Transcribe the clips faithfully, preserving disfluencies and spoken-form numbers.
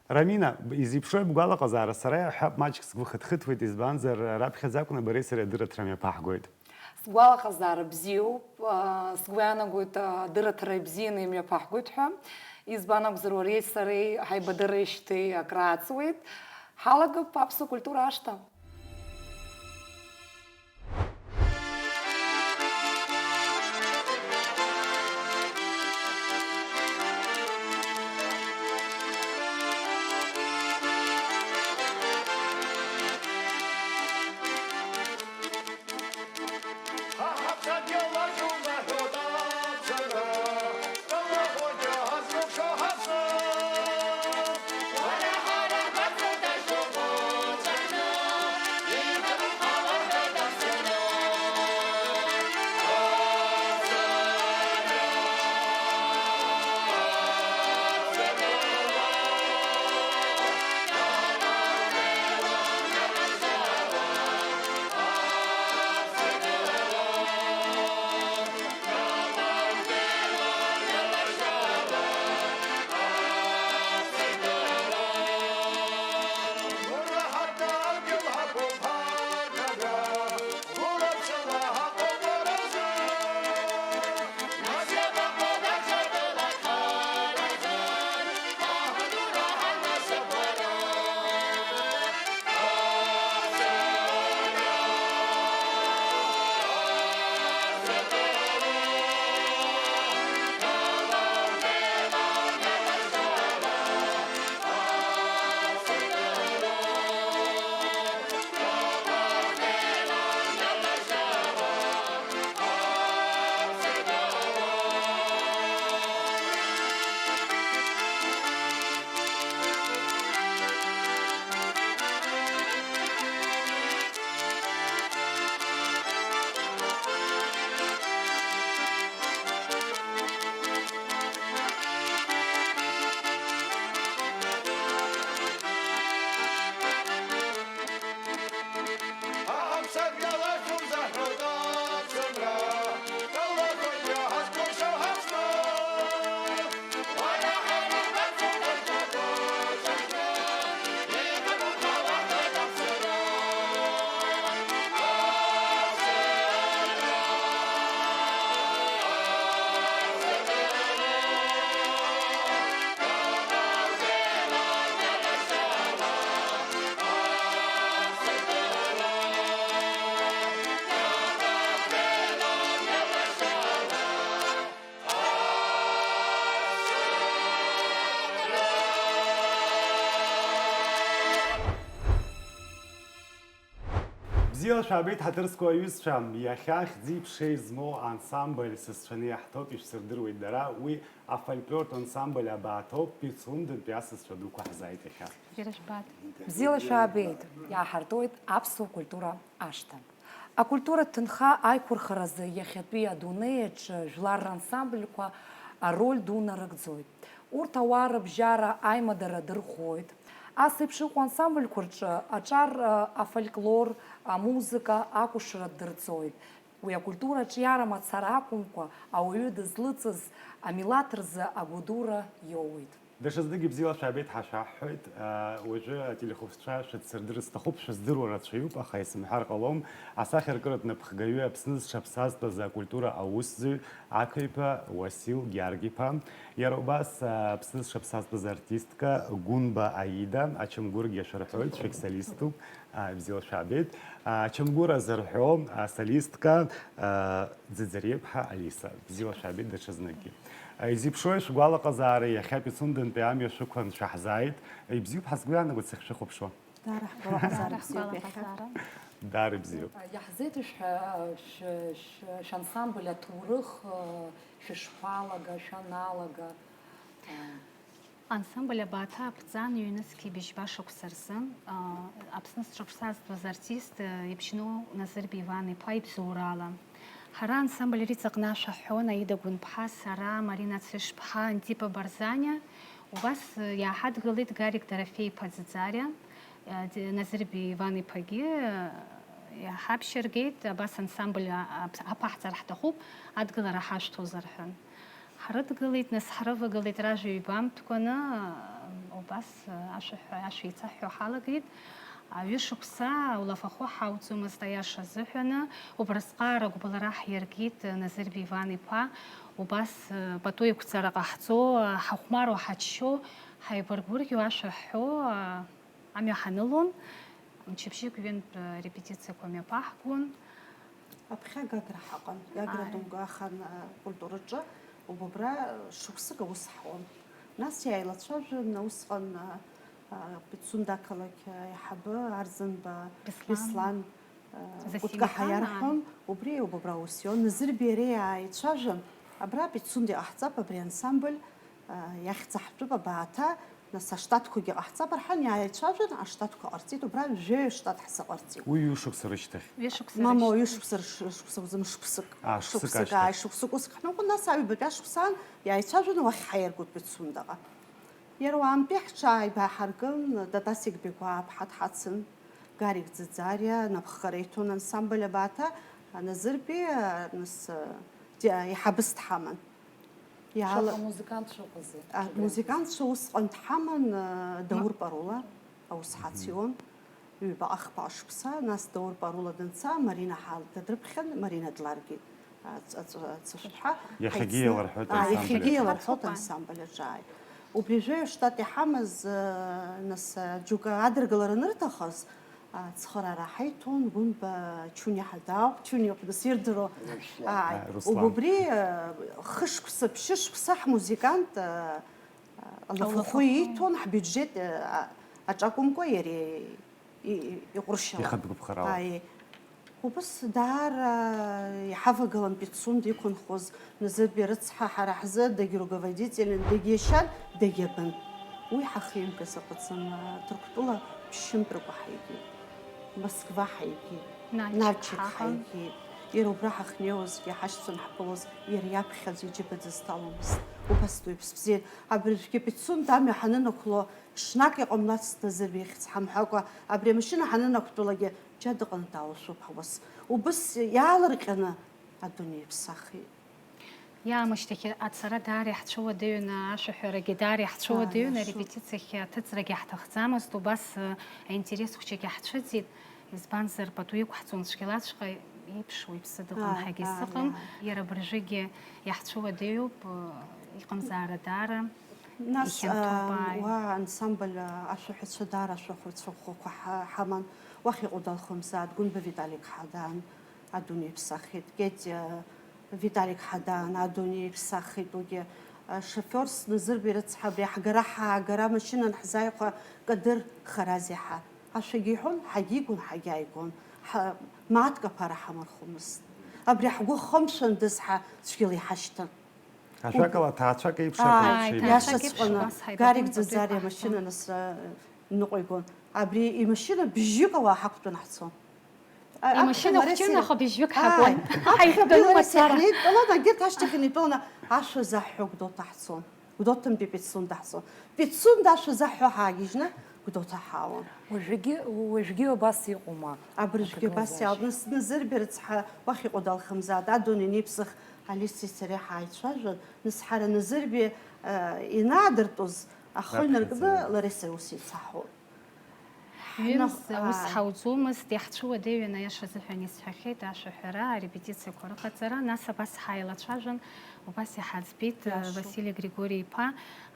Рамина, изеиԥшрои бгәалаҟазаара? Сара иаҳҳәап, маҷк сгәы хыҭхыҭуеит, избанзар, раԥхьаӡа акәны бареи сареи адырраҭара мҩаԥаҳгоит. Сгәалаҟазаара бзиоуп, аа, сгәы иаанагоит, аа, адырраҭара ибзианы имҩаԥаҳгоит ҳәа. Избан акәзар, уареи сареи ҳаибадырреижьҭеи акрааҵуеит. Ҳалагап аԥсуа культура ашҭа. Бзиала шәаабеит, ҳаҭыр зқәу аҩызцәа. Иахьа хьӡи-ԥшеи змоу ансамбль сасцәаны иаҳҭоуп, ишәсырдыруеит дара. Уи афольклортә ансамбль Абааҭоуп, Пицундынтәи асасцәа дуқәа ҳзааит иахьа. Бзиара шәбааит. Бзиала шәаабеит, иааҳартуеит аԥсуа культура ашҭа. Акультуратә ҭынха аиқәырхаразы иахьатәи адунеи аҿы жәлар рансамбльқәа ароль ду нарыгӡоит. Урҭ ауаа рыбжьара аимадара дырхоит. Ас еиԥш иҟоу ансамбльқәа рҿы аҿар, афольклор, амузыка акәашара дырҵоит. Уи акультура аҿиара мацара акәымкәа, ауаҩы дызлыҵыз амилаҭ рзы агәадура иоуеит. Даҽазныкгьы бзиала шәаабеит ҳәа шәаҳҳәоит. Уажәы ателехәаԥшцәа шәыцсырдыр сҭахуп, шәыздыруа рацәаҩуп, аха исымҳәар ҟалом, асахьаркыратә напхгаҩы, Аԥсны зҽаԥсазтәыз акультура аусзуҩ Ақаҩԥа Уасил Гьаргь-иԥа, иара убас Аԥсны зҽаԥсазтәыз артистка Гәынба Аида, Ачамгәыргьы шәырҳәоит, шәегь солиступ. Ааи, бзиала шәаабеит. Ачамгәыр азырҳәо асолистка, Ӡыӡариаԥҳа Алиса. Бзиала шәаабеит даҽазныкгьы. Изеиԥшрои шәгәалаҟазаара, иахьа Пицундынтәи амҩа шәықәын, шәаҳзааит. Ибзиоуп ҳәа сгәы иаанагоит сахьшәыхәаԥшуа. Даара ҳгәалаҟазаара бзиоуп иахьа. Даара ибзиоуп. Иаҳзеиҭашәҳәа, шәансамбль аҭоурых шәышԥалага, шәаналага? Ансамбль Абааҭа аԥҵан ҩнызқьи быжьба шықәса рзы, Аԥсны зҽаԥсазтәыз артист Ибжьноу Назырбеи Иван-иԥа ибзоурала. Ҳара ансамбль Риҵаҟны ашәа ҳҳәон Аида Гәынԥҳа, сара, Марина Цышԥҳа, Антипа Барзаниа, убас иааҳадгылеит Гарик Дорофеи-иԥа Ӡыӡариа, Назырбеи Иван-иԥагьы иаҳаԥшьыргеит, абас ансамбль аԥ-, аԥаҳҵар ҳҭахуп, адгылара ҳашәҭозар ҳәа. Ҳрыдгылеит, нас ҳрывагылеит ражәа ҩба амтәқәаны, Убас ашәаҳәа, ашәа еицаҳҳәо ҳалагеит. Ҩышықәса улафахәы ҳауӡомызт, аиаша азыҳәаны. Убрысҟак агәыбылра ҳиркит Назырбеи Иван-иԥа. Убас пату еиқәҵара ҟаҳҵо, ҳахәмаруа, ҳаччо, ҳаибаргәырӷьо, ашәа ҳҳәо, амҩа ҳанылон. Мчыбжьык ҩынтә репетициақәа мҩаԥаҳгон. Аԥхьа Гагра ҳаҟан. Гагра Ааи. Дунга ахан, а, культураҿы убабра шықәсык аус ҳуан. Нас иааилацәажәан, усҟан, а, а, Пицунда ақалақь аиҳабы Арӡынба Беслан. Беслан, а, Засим Кәытка ҳәа иҳан, иарҳәон, ааи. Убри убабра аус ион. Назырбеи иареи ааицәажәан, абра Пицунда иҟаҳҵап абри ансамбль, а, иахьӡ ҳтәып абааҭа, нас аштатқәагьы ҟаҳҵап рҳәан, иааицәажәан, аштатқәа ҟарҵеит, убра жәаҩа штат ҳзыҟарҵеит. Уи ҩышықәса рышьҭахь? Ҩышықәса Мамоу, рышьҭахь. Ҩышықәса рш-, шықәса акәӡам, шықәсык. А, шықәсык Шықәсык, ашьҭахь. Ааи, шықәсык уск ҳнықәын, нас аҩбатәи ашықәсан иааицәажәаны уахь ҳаиаргоит Пицундаҟа. Иара уаантәи ҳҽааибаҳаркын, Татасик Бегәаа ԥҳа дҳацын, Гарик Ӡаӡариа напхгара иҭон ансамбль абааҭа, Назырбеи, нас, ди-, иҳабыс дҳаман. Иаала-, Шаҟа музыкантцәа ыҟази? А, Убри музыкантцәа усҟан дҳаман, а, Даур Ма- Парула, аус ҳациуан, ҩбаҟа-хԥа шықәса, нас Даур Парула данца, Марина ҳалга дрыԥхьан, Марина дларгеит, аҵ-, аҵ-, ацәышәҭҳәа. Иахьагьы ҳаицны-, еиларҳәоит а, ансамбль иахьагьы аҿы. Еиларҳәоит Ацәыкәбар. Ансамбль аҿы, ааи. Убри жәаҩа штат иҳамаз, а, нас, а, џьоукы адыргалара анырҭахыз, Ацхыраара ҳаиҭон, Гәынба Чуниа ҳәа даауп, Чуниа иоуп, нас ирдыруа. Руслан. Ааи. А, Руслан. Убри, а, хышықәса, ԥшьышықәса ҳмузыкант, а, а, алафахәы Алафахәы. Ииҭон, ҳбиуџьет, а, аҿакәымкәа иара и-, и-, иҟәыршьала. Ихатә гәыԥхарала. Ааи. Убас даара иҳавагалан Пицунда иқәынхоз Назырбеи рыцҳа, ҳара ҳзы дагьруководителен, дагьиашьан, дагьабын. Уи ҳахимгаз ыҟаӡам, Ҭырқәтәыла ԥшьынтәрақәа ҳаигеит, Москва ҳаигеит, Нальчик Нальчик ҳаҟан. Ҳаигеит. Иара убра ҳахьнеиуазгьы, ҳашьцәа анҳԥылоз, иара иаԥхьаӡа иџьыба дызҭаломызт. Убас дуаҩԥс бзиан. Абыржәгьы Пицунда амҩа ҳанынақәло, ҽнак иҟамлацт Назырбеи ихьӡ ҳамҳәакәа, абри амашьына ҳанынақәтәалакгьы, џьа дыҟаны даалшәуп ҳуас. Убыс иаалырҟьаны адунеи иԥсахит. Иаамышьҭахь ацара даара иаҳцәыуадаҩын, ашәаҳәарагьы даара иаҳцәыуадаҩын, Ааи, ашәа. Арепетициахь аҭыҵрагьы ҳҭахӡамызт, убас, э, аинтерес хәҷык иаҳцәыӡит, избанзар, пату иқәҳҵон цәгьалаҵәҟьа, иеиԥшу ибзыдыҟам Ааи, ҳәагьы ааи, сыҟам. Ааи. Иара абыржәгьы иаҳцәыуадаҩуп, э, иҟамзаара даара Нас, ихьанҭоуп, ам, ааи. Уа ансамбль, а, ашәаҳәацәа даара ашәахәацәа ӷәӷәақәа ҳа-, ҳаман, уахь иҟоу далхымзаат, Гәынба Виталик Ҳадан, адунеи иԥсахит, Кетиа Виталик Ҳадан, адунеи иԥсахит, уигьы, а, шоферс Назырбеи рыцҳа, абри ҳгара ҳаагара амашьына анҳзааихәа, Кадыр Харазиа ҳа. Ашәагьы иҳәон, ҳагьигон, ҳагьааигон, ҳа-, мааҭк аԥара ҳамырхомызт. Абри ҳгәы хымшәандаз ҳа цәгьала иҳашьҭан. Ажәакала, ҭаацәак еиԥш Ааи, акәын Ааи, ҳшеибабо. Ҭаацәак еиԥш Иашаҵәҟьаны убас ҳаибабон, Гарик пату Ӡаӡариа иқәҳҵон. Амашьына нас, а, ныҟәигон. Абри имашьына бжьҩык ауаа ҳақәтәаны ҳцон. А, Имашьына аԥхьа хәҷын, Лариса аха бжьҩык Ааи, ҳагон. Аԥхьа Ҳаихтәаны Лариса мацара. Иаҳнеидтәалан, егьырҭ ашьҭахь инеидтәаланы ашәа заҳҳәо Гәдоуҭа ҳцон. Гәдоуҭантәи Пицунда ҳцон. Пицунда ашәа заҳҳәо ҳаагьежьны Гәдоуҭа ҳаауан. Уажәгьы, уажәгьы абас иҟоума? Абыржәгьы абас иаауп. Аҭагылазаашьа. Нас Назырбеи рыцҳа уахь иҟоу далхымзаат, адунеи анеиԥсах, Алиси сареи ҳааицәажәан, нас ҳара Назырбеи, э, инаадыртәоз, ахы Раԥхьаӡа. Инаркны лареи сареи ус еицаҳауан. Ҩымз Ҳнахә-, ус аа. Ҳауӡомызт, иаҳцәыуадаҩын, аиаша азыҳәан исҳәахьеит, ашәаҳәара, арепетициақәа рыҟаҵара, нас абас ҳаилацәажәан, убас иҳаӡбеит, Иашоуп. Васили Григори-иԥа,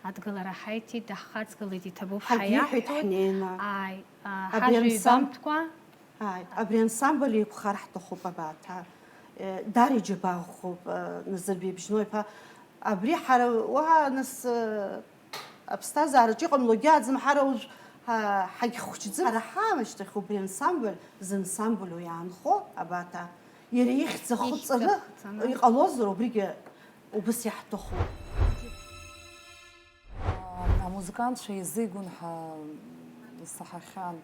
адгылара ҳаиҭеит, даҳхаҵгылеит, иҭабуп Ҳагьиҳәеит ҳаиаҳәоит. Ҳнеины. Ааи, а, Абри ҳажәа ансамб-, ҩбамтәқәа. Ааи, абри ансамбль еиқәхар ҳҭахуп абааҭа. Э, Дари џьабаа ӷәӷәоуп, э, Назырбеи Бжьноу-иԥа. Абри ҳара уа нас, э, Аԥсҭазаараҿ иҟамлогьы аӡым, ҳара уажә, ҳа, ҳагьхәыҷӡам. Ҳара ҳаамышьҭахь убри ансамбль, зансамбль уи аанхо, абаҭа, иара ихьӡ ахы Ихьӡ ҵаны ахы ҵаны. Иҟалозар, убригьы убыс иаҳҭахуп. А, амузыкантцәа еизигон ҳәа исаҳахьан.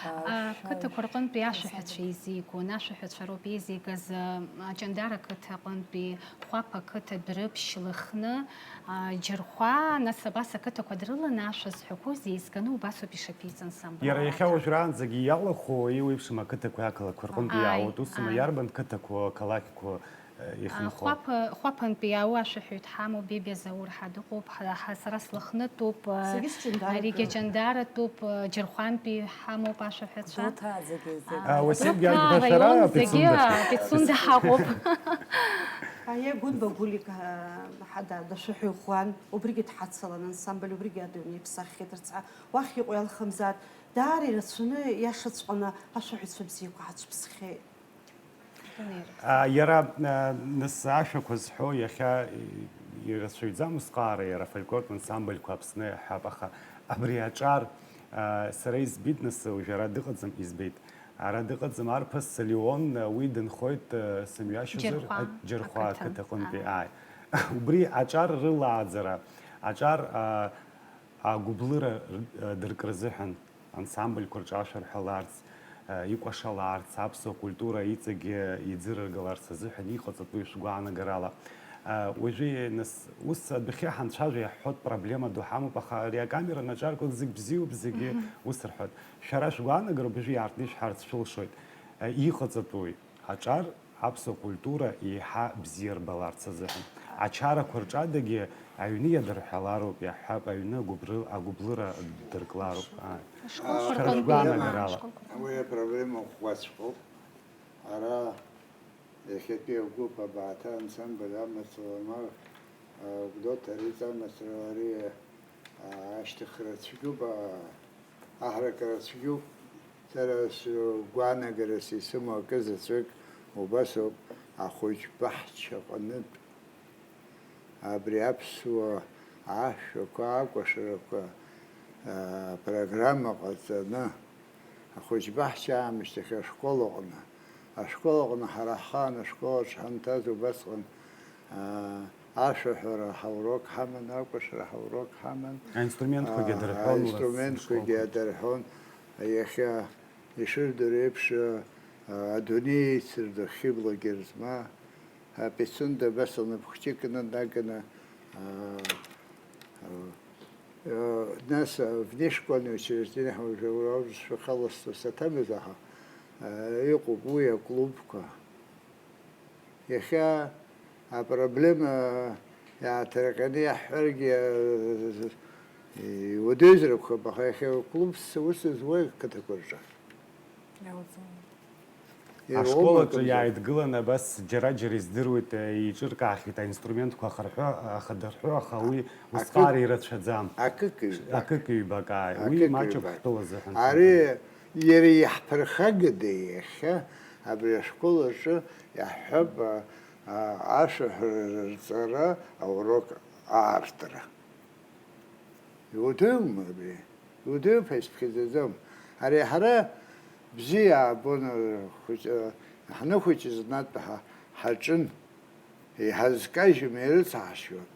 А, Ақыҭақәа рҟынтәи ашәаҳәацәа еизигон, ашәаҳәацәа роуп еизигаз, а, Аҷандара ақыҭа аҟынтәи, Хәаԥ ақыҭа, Дәрыԥшь, Лыхны, а, Џьырхәа, нас абас ақыҭақәа дрыланы ашәа зҳәақәоз еизганы убасоуп ишаԥиҵан самбра. Иара иахьа уажәраанӡагьы иалахәу еиуеиԥшым ақыҭақәеи ақалақьқәеи рҟынтәи Ааи, иаауеит, усума ааи. Иарбан қыҭақәоу, ақалақьқәоу, ихынҳәуа. Хәаԥ-, Хәаԥантәи иаау ашәаҳәаҩ дҳамоуп, Бебиа Заур ҳәа дыҟоуп, ҳа, ҳа, сара слыхнытәуп, Саргьы сҷандаратәым. Аригьы ҷандаратәуп, Џьырхәантәи ҳамоуп ашәаҳәацәа. Гәдоуҭа зегьы, зегьы. А, Уасил Георгиевна, шәара Пицунда? Пицунда ҳаҟоуп. Аиа Гәынба Гулик, а, ҳада дашәаҳәаҩ ӷәӷәан, убригьы дҳацалан ансамбль, убригьы адунеи иԥсаххьеит рцәа. Уахь иҟоу иалхымзаат, даара ирацәаны, иашаҵәҟьаны ашәаҳәаҩцәа бзиақәа ҳацәԥсхьеит. А, иара, а, нас ашәақәа зҳәо иахьа ирацәаҩӡам усҟаара, иара афольклортә ансамбльқәа Аԥсны иаҳҳәап, аха абри аҿар, а, сара избит, нас уажә ара дыҟаӡам, избеит. Ара дыҟаӡам арԥыс Леон, а, уи дынхоит, а, сымҩашьозар, Џьырхәа а, Џьырхәа ақыҭан. Ақыҭаҟынтәи, ааи. Ааи. Убри аҿар рылааӡара, аҿар, а, агәыблыра р-, дырк рзыҳәан, ансамбльқәа рҿы ашәа рҳәаларц, икәашалаарц, аԥсуа культура иҵегьы иӡырыргаларц азыҳәан иҟаҵатәу ишәгәаанагарала. Уажәы, нас, ус адәахьы ҳанцәажәо иаҳҳәоит, проблема ду ҳамоуп, аха ари акамера анаҿаркуа зегь бзиоуп, зегьы ус рҳәоит. Шәара шәгәаанагароуп, уажәы иаартны ишәҳәарц шәылшоит. Иҟаҵатәуи аҿар аԥсуа культура еиҳа бзиа рбаларц азыҳәан. Ачарақәа рҿы адагьы аҩны иадырҳәалароуп, иаҳҳәап, аҩны агәыбры-, агәыблыра дырклароуп. Ааи. Ашколқәа Шәара рҟынтәи шәгәаанагарала. Ашколқәа. Уи апроблема ӷәӷәаҵәҟьоуп. Ара иахьатәи агәыԥ абааҭа ансамбль амацала ма, а, Гәдоуҭа ари ҵамацара ари, а, ашьҭыхра цәгьоуп, а, аҳаракыра цәгьоуп. Сара сгәаанагарас исымоу акы заҵәык убасоуп, ахәыҷ баҳча аҟнытә абри аԥсуа ашәақәа, акәашарақәа, аа, программа ҟаҵаны, ахәыҷ баҳча аамышьҭахь ашкол аҟны, ашкол аҟны ҳара ҳхаан ашкол аҿы ҳанҭаз убасҟан, аа, ашәаҳәара ҳаурок ҳаман, акәашара ҳаурок ҳаман. Аинструментқәагьы Аа, адырҳәон, аинструментқәагьы ашколқәа. Адырҳәон. Иахьа ишырдыруа еиԥш, аа, адунеи еицырдо хьыблагьы рзма, Пицунда абас лнапхәыҷы кны днаганы, аа, аа, нас, а, внешкольное учреждение, ҳа уажәы ура аурысшәа халасҵо саҭамыз, аха, аа, иҟоуп уи аклубқәа. Иахьа апроблема иааҭырҟьаны иаҳҳәаргьы, а, иуадаҩзар акәхап, аха иахьа аклуб ус зуеи ақыҭақәа рҿы? Иауӡом. Иара Ашкол уоума аҿы акымзар? Иааидгыланы абас џьара-џьара издыруеит, еиҿыркаахьеит аинструментқәа ахырҳәы, ахадырҳәы, аха уи Акы-, усҟар ирацәаӡам. Акык-ҩбак. Акык-ҩбак, ааи. Уи маҷуп Акык-ҩбак. Ҳтәыла азыҳәан. Ари иара иаҳԥырхагада иахьа абри ашкол аҿы иаҳҳәап, а, а, ашәаҳәара рҵара аурок аартра? Иудыруама абри? Иудыруп ҳәа исыԥхьаӡаӡом. Ари ҳара бзиа аабон, хәыҷ-, ҳныхәыҷыз анатәа ҳа-, ҳаҿын. Иҳазкажьуам, ирыцҳашьуам.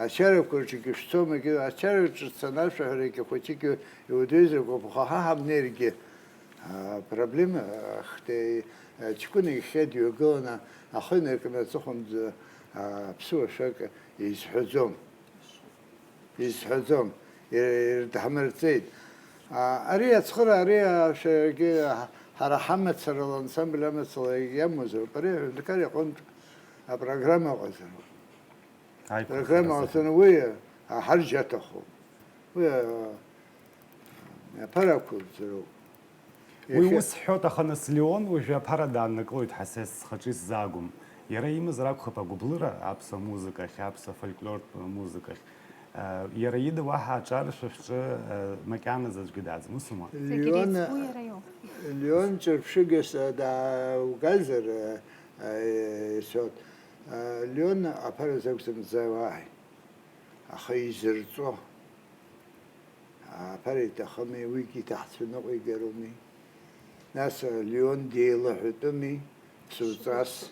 Ачарақәа рҿгьы шәцом, егьи ачара рҿы цаны ашәаҳәарагьы хәыҷык иудыруазар акәхап, аха ҳа ҳамнеиргьы, а, проблема, а, хтеи, а, ҷкәына ихьа дҩагыланы ахы инаркны аҵыхәанӡа, а, ԥсуа шәак изҳәаӡом. Изҳәаӡом, ир-, ирдҳмырҵеит. А, ари ацхыра, ари ашәагьы ҳа-, ҳара ҳамацарала, ансамбль амацала иамоузароуп. Ари аҳәынҭқар иҟынтә апрограмма ыҟазароуп. Аиқәырхара Программа азыҳәан. Ыҟазароуп, уи, а, ҳарџьаҭахоуп. Уи, а, аԥара ақәырҵароуп. Уи Иахьа- ус ҳҳәоит, аха нас Леон уажәы аԥара дааннаклоит, ҳа са схаҿы исзаагом. Иара имазар акәхап агәыблыра аԥсуа музыкахь, аԥсуа фольклортә музыкахь. Э, иара ида уаҳа аҿар шәа шәҿы, э, макьаназы аӡәгьы даӡам, усума? Зегьы Леон, иреиҵбу иара иоуп. Леон ҿырԥшыгас, э, дааугазар, э, э, исҳәоит. Э, Леон аԥара закәзымҵаауааи, аха изырҵо. Аԥара иҭахыми, уигьы иҭаҳцәа ныҟәигароуми. Нас Леон деилаҳәатәыми, ԥсуҵас,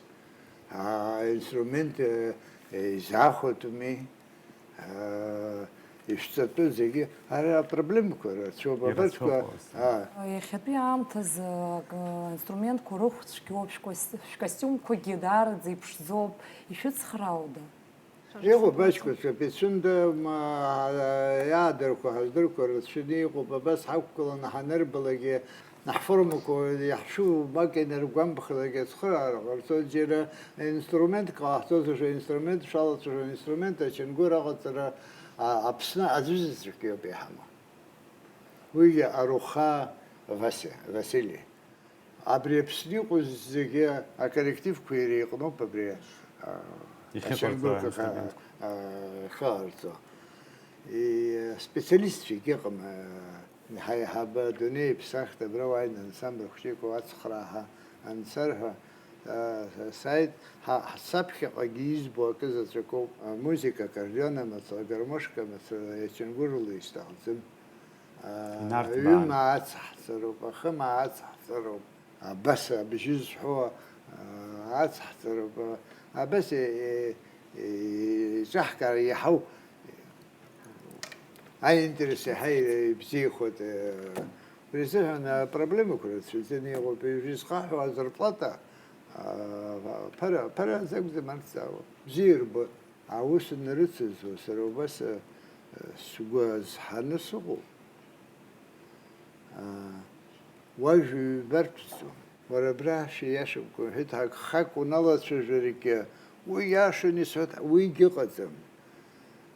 аинструмент, э, изахәатәыми, э, ишәҵатәу зегьы, ара апроблемақәа рацәоуп, Ирацәоуп, абарҭқәа, ус. А. Иахьатәи аамҭазы акы, аинструментқәа рыхә цәгьоуп, шәкос-, шәкостиумқәагьы даараӡа иԥшӡоуп, ишәыцхрауда? Иҟоуп аҷкәынцәа, Пицунда, ма, иаадырқәа, ҳаздырқәа рацәаны иҟоуп, абас ҳақәгыланы ҳанырбалакгьы, Ҳформақәа иаҳшәу, уамак инаргәамԥхаргьы ацхыраара ҟарҵоит, џьара инструментк ҟаҳҵозар, инструмент шәалацәажәо, инструмент ачынгәыр аҟаҵара, а, Аԥсны аӡәызаҵәык иоуп иҳамоу. Уигьы Аруха Васиа, Васили. Абри Аԥсны иҟоу зегьы аколлективқәа иреиҟноуп абри, а, Ихьыҟарҵо ачынгәырқәа ха-, инструментқәа. а, ихыҟарҵо. И-, специалистцәагьы ыҟам, а, Ҳаиҳабы адунеи иԥсахт, абра уааины ансамбль хәҷык уацхраа ҳәа анцәа ҳәа, а, сааит, ҳа, ҳаԥхьаҟагьы избо акы заҵәыкоуп, амузыка, аккордеон амаҵура, агармошка амаҵура, иачынгәырла исҭахӡам. А, Инарҭбаан. Аҩымаа ацаҳҵароуп, ахымаа ацаҳҵароуп. Абас абжьы зҳәо, а, ацаҳҵароуп, а, абас, е, е, е, еиҿаҳкаара иаҳау, аинтерес иаҳа ибзиахоит, э, убри азыҳәан апроблемақәа рацәаҩӡаны иҟоуп, ижәызхаҳәо азарплата, а, ԥара, ԥара азакәӡам арҭ зҵаауа. Бзиа ирбоит. Аус анрыцызуа, сара убас, э, сгәы азҳаны сыҟоуп. А, уажәы ҩбартәӡом. Уара абра шәиашамкәа, уҳәеит, ҳагхак уналацәажәаргьы, уи иашаны исҳәоит, уигьы ыҟаӡам.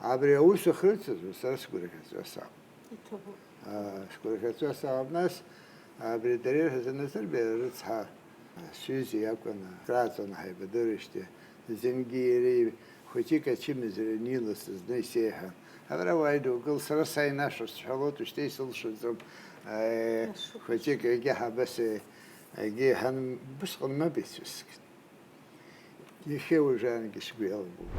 Абри аус ахьрыцыз, сара сгәырӷьаҵәа саауп. Иҭабуп. Аа, сгәырӷьаҵәа саауп, нас, абри дара ирҳәаз аназырбеи, рыцҳа, сҩыза иакәын, крааҵуан ҳаибадыруеижьҭеи, зынгьы иареи хәыҷык ачымазара аниласыз зны исеиҳәан, абра уааины угыл, сара сааины ашәа сҳәалоит, ушьҭа исылшаӡом, аи, Ашәа. Хәыҷык егьи ҳабас, егьи иҳан, убысҟан мап ицәыскит. Иахьа уажәаангьы сгәы иалгом.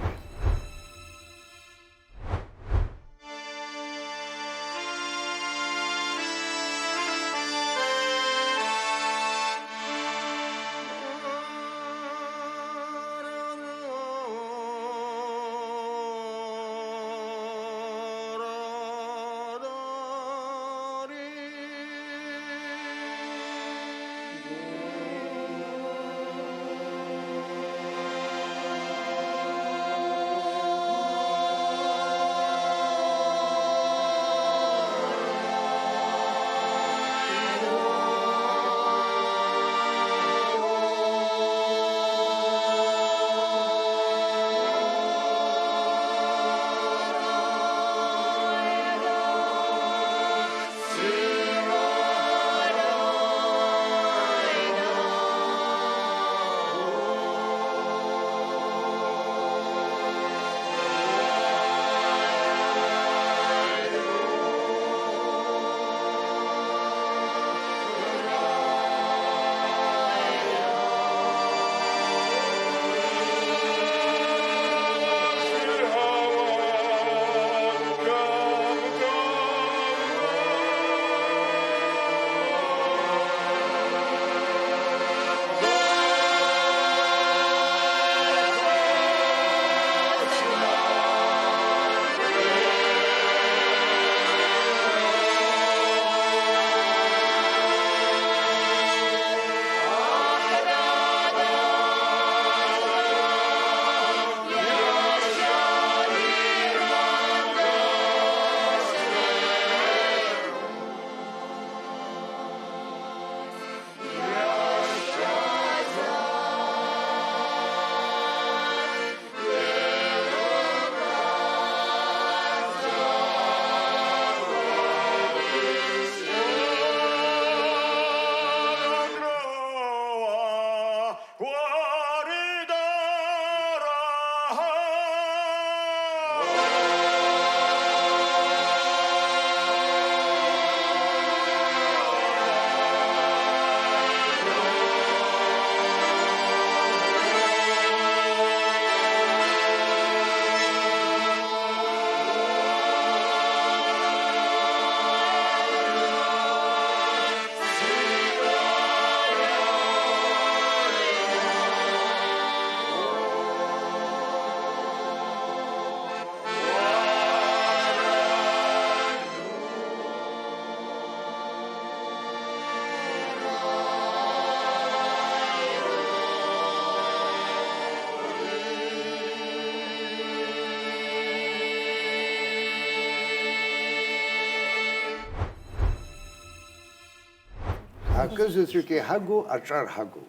Акызаҵәык иҳагу аҿар ҳагу.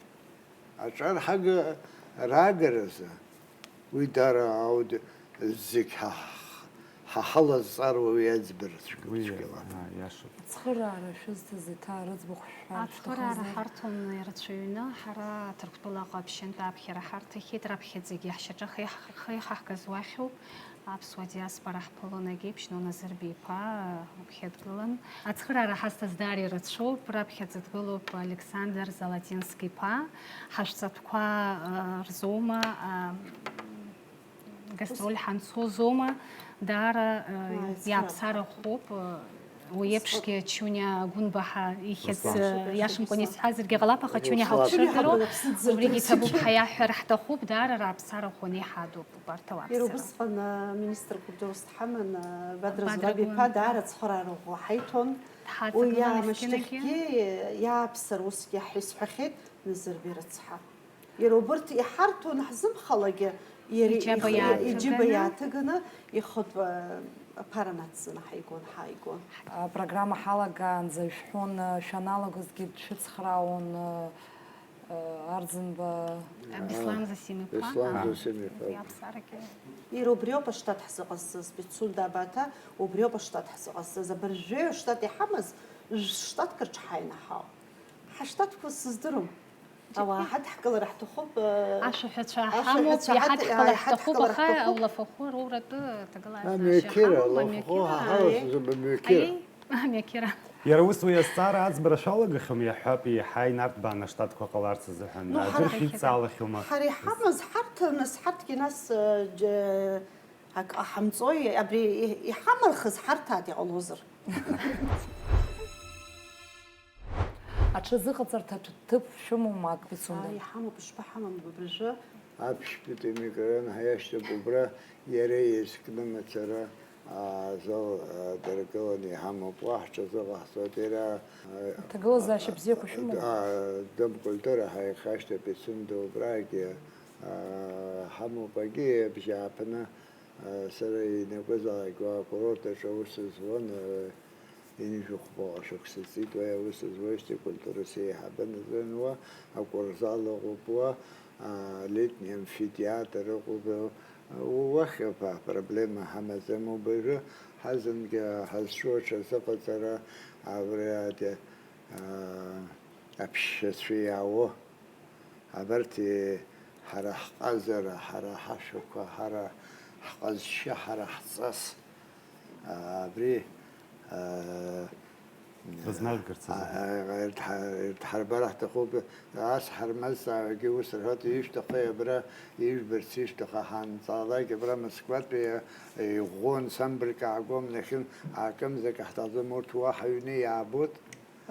Аҿар ҳага раагаразы уи дара ауд зегь ҳа, ҳа ҳалазҵаруа уи аӡбара цәгьала. Уи, аа, иашоуп. Ацхыраара шәызҭаз еиҭа рыӡбахә шәҳәар шәҭахызар? Ацхыраара ҳарҭон ирацәаҩны, ҳара Ҭырқәтәылаҟа аԥшьынтә аԥхьара ҳарҭахьеит, раԥхьаӡагьы ҳшьаҿа хеиҳ-, хеиҳаҳгаз уахьоуп. Аԥсуа диаспора ҳполонагьы Ԥшьно Назырбеи-иԥа уԥхьа дгылан. Ацхыраара ҳазҭаз даара ирацәоуп, раԥхьаӡа дгылоуп Александр Золотински-иԥа. Ҳашәҵатәқәа, э, рзоума, э, гастроль ҳанцозоума, даара, э, ааи, ацхыраара иааԥсарахоуп, э, уи еиԥшгьы Ачуниа Гәынба ҳа ихьӡ, Руслан. Э, иашамкәан исҳәазаргьы ҟалап, аха Ачуниа Руслан. Ҳалцәажәароуп, Ачуниа ҳалцәажәароуп, убригьы иҭабуп ҳәа иаҳҳәар ҳҭахуп, даара рааԥсара ӷәӷәаны иҳадуп. Убарҭ ауааԥсыра. Иара убысҟан, а, министр культурас дҳаман, а, Бадра Бадра Зураб иԥа Гәын. Даара ацхыраара ӷәӷәа ҳаиҭон. Уи Дҳаҵагылан иаамышьҭахьгьы есқьынагьы. Иааԥсар усгьы ҳәа исҳәахьеит Назырбеи рыцҳа. Иара убырҭ иҳарҭон ҳзымхалагьы, иара Иџьаба ихы, иааҭыганы. Иџьыба иааҭыганы ихатә, а, аԥара нацҵаны ҳаигон, ҳааигон. Апрограмма ҳалагаанӡа ишәҳәон, а, шәаналагозгьы дшәыцхраауан, а, Арӡынба. Беслан Зосим-иԥа. Беслан Зосим-иԥа. Иаԥсарагьы. Иара убриоуп аштат ҳзыҟазҵаз, Пицунда Абаҭа, убриоуп аштат ҳзыҟазҵаз. Абыржәы аштат иҳамаз, шәштатк рҿы ҳааины ҳауп. Ҳаштатқәа сыздырам. Ауаа ҳадҳкылар ҳҭахуп, э, ашәаҳәацәа ҳамоуп, ашәаҳәацәа ҳад-, иҳадҳкылар иҳадҳкылар ҳҭахуп, аха ҳҭахуп. Улафахәы роуратәы аҭагылазаашьа амҩақьыра, ҳамоуп, амҩақьыра. Улафахәы ҳаҳауа Аиеи. Сызба мҩақьыра. Аиеи. Амҩақьыра. Иара ус уи азҵаара аӡбара шәалагахьоума, иаҳҳәап, еиҳа инарҭбааны аштатқәа ҟаларц азыҳәан. Ну, аӡәыр ҳара шәидҵаалахьоума? Ҳара иҳамаз ҳарҭ, нас ҳарҭгьы, нас, э, џьа-, ак ҟаҳамҵои, абри и-, иҳамырхыз ҳарҭааит иҟалозар. Аҽазыҟаҵарҭа ҭ-, ҭыԥ шәымоума, ак Пицунда? Аа, иҳамоуп, ишԥаҳамам абыржәы? Аԥшьбатәи амикрорайон ҳаиашьҭоуп, убра иара иазкны мацара, аа, зал, аа, дыргыланы иҳамоуп, уа ҳҽазыҟаҳҵоит, иара, аа, Аҭагылазаашьа бзиақәа шәымоуп? Аа, Дом культуры ҳаихашьҭоуп, Пицунда убрагьы, аа, ҳамоуп, агьи абжьааԥны, аа, сара ианакәызаалак уа акурорт аҿы аус зуан, аа, Ҩажәи хәба шықәса ҵит уи аус зуеижьҭеи акультура сеиҳабын азын уа, акурзал ыҟоуп уа, а, летний амфитеатр ыҟоуп, уахь апроблема ҳамаӡам, убыржәы ҳазынгьы ҳазҿу аҽазыҟаҵара абри ати, а, аԥшьацәа иаауа. Абарҭ, ҳара ҳҟазара, ҳара ҳашәақәа, ҳара ҳҟазшьа, ҳара ҳҵас, абри, Рызнаргарц азы. Ирдҳарбар ҳҭахуп, ас ҳармазҵаауагьы ус рҳәоит, ишәҭаху абра, ижәбарц ишәҭаху ҳанҵаалак, абра Москватәи иӷәӷәо ансамбльк аагом, нахьхьи акымзак ҳҭахӡом, урҭ уа ҳаҩны иаабоит.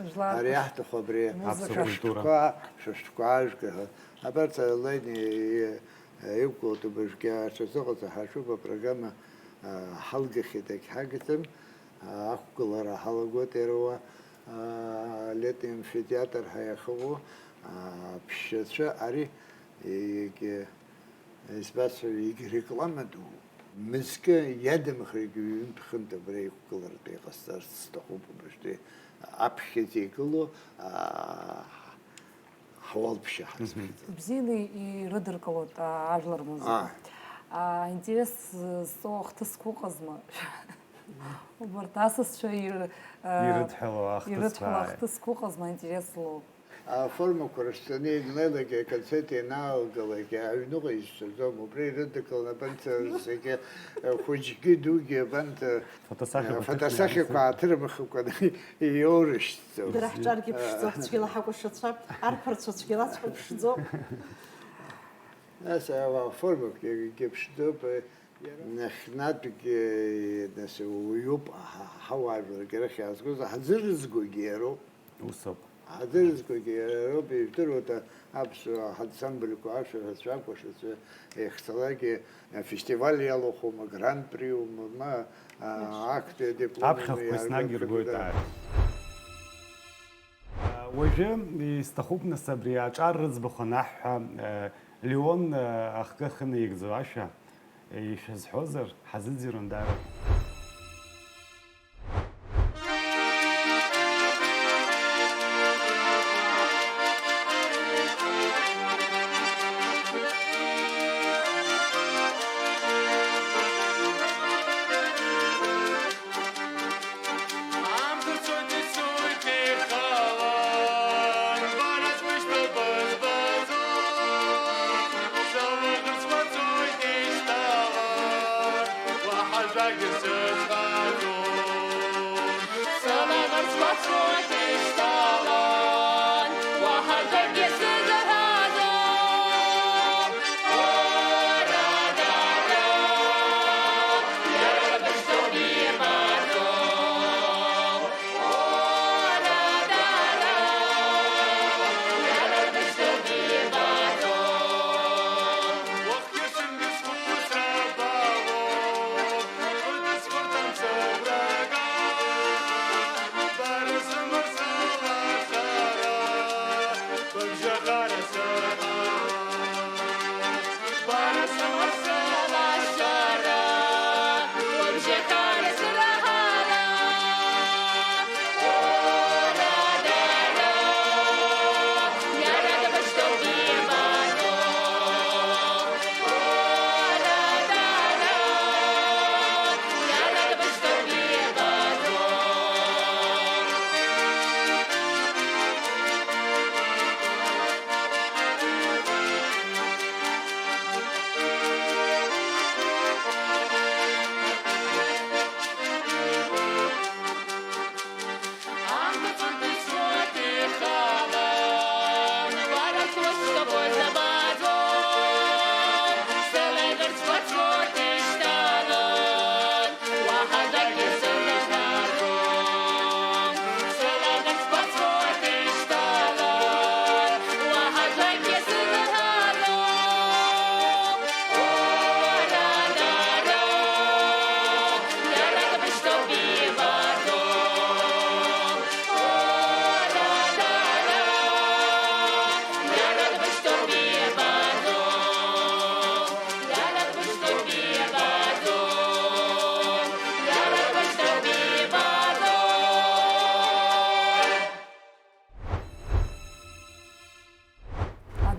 Жәлар Ари рҟәыш-, аҳҭаху абри Аԥсуа культура. Шәышәтәқәа, шәышәтәқәа ажәга ҳәа. Абарҭ Лени иқәгылоуп абыржәгьы аҽазыҟаҵа ҳаҿуп апрограмма, а, ҳалгахьеит, егьҳагӡам, а, ақәгылара ҳалагоит иара уа, а, летний амфитеатр ҳәа иахыҟоу, а, аԥшьацәа ари егьи Избацәа, егьи реклама ду, мызкы иадамхаргьы ҩынтә хынтә абра иқәгылартә иҟасҵарц сҭахуп, убыржәтәи аԥхьаӡа игылоу, аа, ҳуалԥшьа ҳазхьӡо. Бзианы ирыдыркылоит, аа, ажәлар рмузыка. Аа. Аа, интерес зҵоу ахҭысқәа ыҟазма? Убарҭ асасцәа ир-, аа, Ирыдҳәалоу ахҭысқәа, ирыдҳәалоу ааи. Ахҭысқәа ыҟазма интерес злоу? Аформақәа рышьҭаны ианлеилак, аконцерт ианаалгалак, аҩныҟа изцаӡом, убра ирыдгылан, абанҭ, зегьы, хәыҷгьы дугьы, абанҭ, Фотосахьақәа фотосахьақәа ҭырхны ааҭырымхыкәа иоурышьҭӡом. Дара ҳҿаргьы ԥшӡоуп, цәгьала ҳакәашацәа, арԥарцәа цәгьалаҵәҟьа ԥшӡоуп. Нас, а, аформақәагьы ԥшӡоуп. Нахьхьнатәгьы, нас, уаҩуп, ҳа, ҳауаажәларгьы арахь иаазгоз, ҳаӡырызгогьы иароуп. Ус ауп. Ҳаӡырызгогьы иароуп, ижәдыруада, аԥсуа ҳансамбльқәа, ашәаҳәацәа, акәашацәа еихцалакгьы, афестиваль иалахәума, гран-приума, ма, а, актәи адипломума Аԥхьахәқәа еснагь иаргоит, иргоит, да. Ааи. Уажәы исҭахуп, нас, абри аҿар рыӡбахә анаҳҳәа, Леон ахкы ахьынаигӡо ашәа ишәазҳәозар, ҳазыӡырҩуан даара.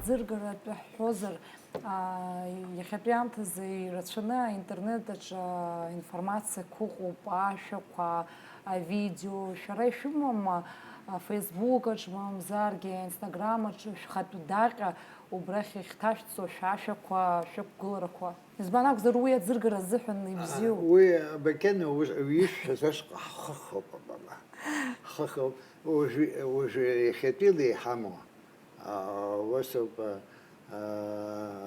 Аӡыргаратәы ҳҳәозар, аа, иахьатәи аамҭазы ирацәаны аинтернет аҿы аинформациақәа ыҟоуп, ашәақәа, авидео. Шәара ишәымоума, а, Facebook аҿы, мамзаргьы Instagram аҿы шәхатәы даҟьа убрахь иахьҭашәҵо шәашәақәа, шәықәгыларақәа? Избан акәзар, уи аӡыргара азыҳәан ибзиоуп. Уи макьана уи, уи ишәҳәаз ашҟа ҳхыхоуп, абама. Ҳхыхоуп. Уажәы, уажәы иахьатәила иҳамоу, а, усоуп, а,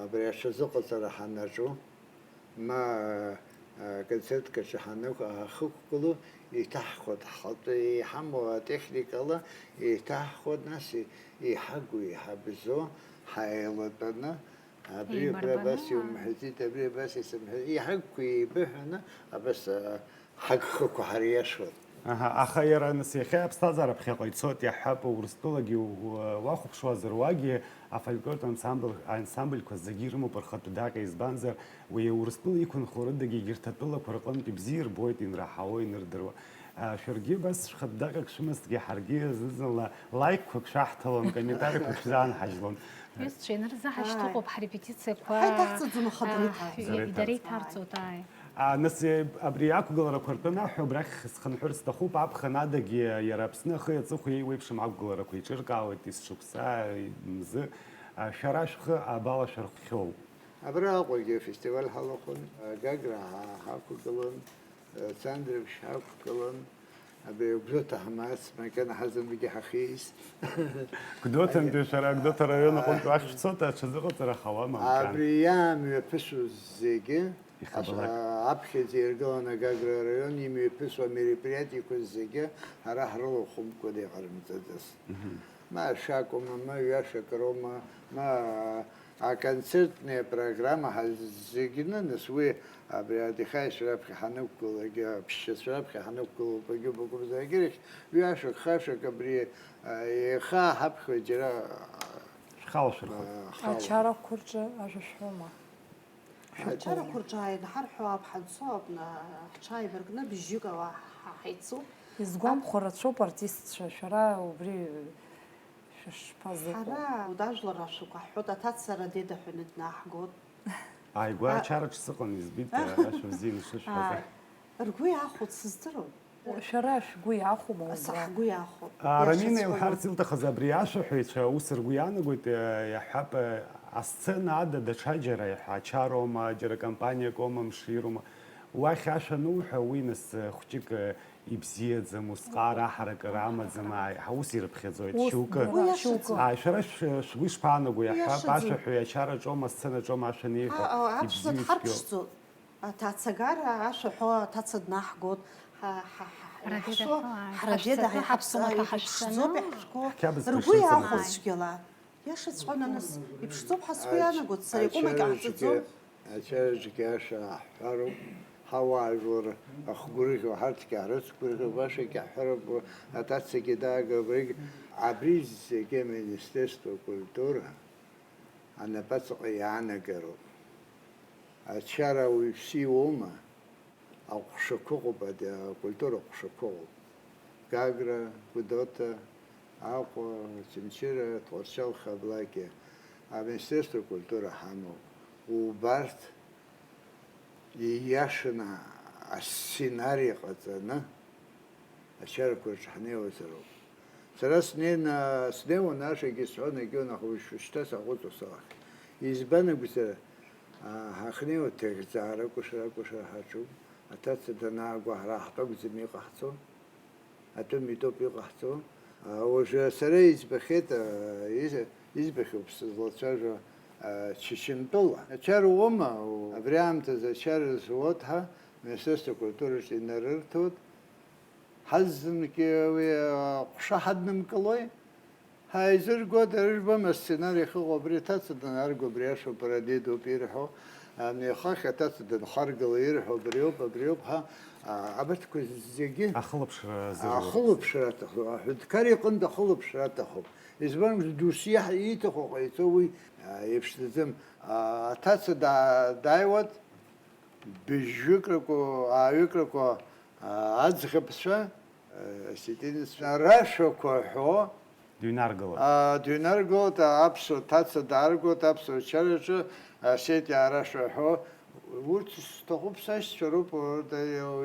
абри аҽазыҟаҵара ҳанаҿу, ма, а, концертк аҿы ҳанықә-, ҳахықәгылоу, еиҭаҳхәоит, ҳхатәы иҳамоу атехникала еиҭаҳхәоит, нас и-, иҳагу, иҳабзоу ҳаилатәаны, абри, абри абас иумҳәаӡеит, абри абас исымҳәаӡеит, иҳагқәа еибыҳәаны абас, а, ҳагхақәа ҳариашоит. Аҳа, аха иара, нас, иахьа аԥсҭазаара ԥхьаҟа ицоит, иаҳҳәап, Урыстәылагьы у-, уахәаԥшуазар, уагьы афольклортә ансамбль, ансамбльқәа зегьы ирымоуп рхатәы даҟьа, избанзар, уи Урыстәыла иқәынхо рыдагьы егьырҭ атәылақәа рҟынтә ибзиа ирбоит, инраҳауа, инырдыруа. А, шәаргьы абас шәхатә даҟьак шәымазҭгьы, ҳаргьы зны-зынла лаикқәак шәаҳҭалон, комментариқәак шәзаанҳажьлон. Ҩызцәа, инарзаҳашьҭыхуп ҳрепетициақәа. Ҳаиҭаҳҵаӡом, аха дара иҭарҵоит. Дара иҭарҵоит, ааи. А, нас, э, абри ақәгыларақәа ртәы анаҳҳәа, абрахь схынҳәыр сҭахуп, аԥхын адагьы иара Аԥсны ахи аҵыхәеи еиуеиԥшым ақәгыларақәа еиҿыркаауеит, есҽы ԥсаа, мзы. А, шәара шәхы абалашәырххьоу? Абра Аҟәагьы афестиваль ҳалахәын, Гагра ҳа-, ҳақәгылан, Цандрыԥшь ҳақәгылан, абри Гәдоуҭа ҳамац, макьана ҳазынгьы ҳахьиз. Гәдоуҭантәи шәара, Гәдоуҭа араион аҟынтә уахь шәцоит, аҽазыҟаҵара ҳауама, макьана? Абри иаамҩаԥысуаз зегьы, ихабалак. Ас-, аԥхьаӡа иргыланы Гагра араион имҩаԥысуа амероприатиеқәа зегьы ҳара ҳрылахәымкәа иҟарымҵаӡацт. Мгм. Ма шәакәума, ма ҩашак роума, ма аконцертная программа ҳа-, зегьы наныс, уи абри адихаишьцәа раԥхьа ҳанықәгылак, аԥсшьацәа раԥхьа ҳанықәгылоуп, агьубакуп, зегьы рахь ҩашак, хашак абри, а, еиха ҳаԥхьоит џьара, шәхалашәырхәоит. А, хала. Ачарақәа рҿы ажәа шәҳәома? Ачарақәа рҿы ааины ҳарҳәо ауп, ҳанцо ауп, ҳҽааибаркны бжьҩык ауаа ҳа-, ҳаицуп. Изгәамхо рацәоуп артистцәа, шәара убри шәышԥазыҟоу? Ҳара удажәлар рашәақәа ҳҳәоит, аҭаца радеда ҳәа днааҳгоит. Ааигәа ачараҿ сыҟан, избеит, ашәа бзианы шышәҳәаз. Ааи. Ргәы иахәоит, сыздыруам. Шәара шәгәы иахәома убра? Ҳгәы иахәоит. А, Рамина илҳәарц илҭахыз абри ашәаҳәаҩцәа ус ргәы иаанагоит, э, иаҳҳәап, э, асцена ада даҽаџьара, иаҳҳәа, ачароума, џьара компаниак оума, мширума. Уахь ашәа ануҳәа, уи нас, э, хәҷык, э, ибзиаӡам, усҟар аҳаракыра амаӡам, ааи, ҳа-, ус ирыԥхьаӡоит, Ус шьоукы. Уи иашаӡам. Ааи, шәара шә-, шәгәы ишԥаанаго, иаҳҳәап, Иашаӡам. Ашәаҳәаҩ ачараҿома, асценаҿома ашәа анеиҳәо, Ҳа, а, аԥсуа ибзиоу ицәгьоу. Дҳарԥшӡоит. Аҭацагара ашәа ҳәо, аҭаца днаҳгоит, ҳа, ҳа, ҳа, Ҳара ҳара деда ҳшо-, ҳәа ҳара деда ҳәа ҳаԥсуа ҳаԥсуа ҭаҳашьцәа иԥшӡоуп, иаҳшәо, Ҳқьабз ргәы ԥышӡа иахәоз сымааи. Цәгьала. Иашаҵәҟьаны, нас, иԥшӡоуп ҳәа сгәы Ач-, иаанагоит, сара иҟәымагь ачараҿгьы, ҟаҳҵаӡом. Ачараҿгьы ашәа аҳҳәароуп, ҳауаажәлар ахгәырӷьо, ҳарҭгьы ҳрыцгәырӷьо, башагьы ҳҳәароуп, аҭацагьы даагар, абригь-, абри зегьы Министерство культура анапаҵаҟа иаанагароуп. Ачара ауаҩԥсы иоума? Аҟәшақәа ыҟоуп, ад-, акультура ҟәшақәа ыҟоуп. Гагра, Гәдоуҭа, Аҟәа, Очамчыра, Тҟәарчал, Хаблагьы. Аминистерство культура ҳамоуп. Убарҭ ииашаны асценари ҟаҵаны ачарақәа рҿы ҳнеиуазароуп. Сара снеины, снеиуан, ашагьы сҳәон, егьиуан, аха уажә шьҭа саҟәыҵуа салахеит. Избан акәзар, а, ҳахьнеиуа ҭыӷьӡаара акәашара, акәашара ҳаҿуп. Аҭаца данаагәаҳара ҳтәы акәӡам иҟаҳҵо. Атәым итәоуп иҟаҳҵо. А, уажәы сара избахьеит, а, из-, избахьоуп сызлацәажәо, а, Чачынтәыла. Ачара уоума? Абри аамҭазы ачара зуоуп ҳәа Министерство культураҿы инарырҭоит. Ҳазныки уи аҟәша ҳаднымкылои? Ҳаизыргоит, ара ижәбома асценари ахьыҟоу, абри аҭаца данаарго, абри ашәоуп, ара дедоуп ирҳәо, ани ахахь аҭаца данхаргыла ирҳәо, абриоуп, абриоуп ҳәа, а, абарҭқәа зегьы Ахылаԥшра зыруеит. Ахылаԥшра аҭахуп, аҳәынҭқар иҟынтә ахылаԥшра аҭахуп. Избан акәзар, досу иаҳ-, ииҭаху ҟаиҵо уи, а, иԥшӡаӡам. А, аҭаца даа-, дааиуеит, быжьҩыкраку, ааҩыкраку, а, аӡӷабцәа, а, осетинеццәа рашәақәа ҳәо, Дыҩнаргалоит. а, дыҩнаргалоит, а, аԥсуа ҭаца дааргоит, аԥсуа чараҿы, а, осетиаа рашәа ҳәо, урҭ сҭахуп, сашьцәа роуп, урҭ, а,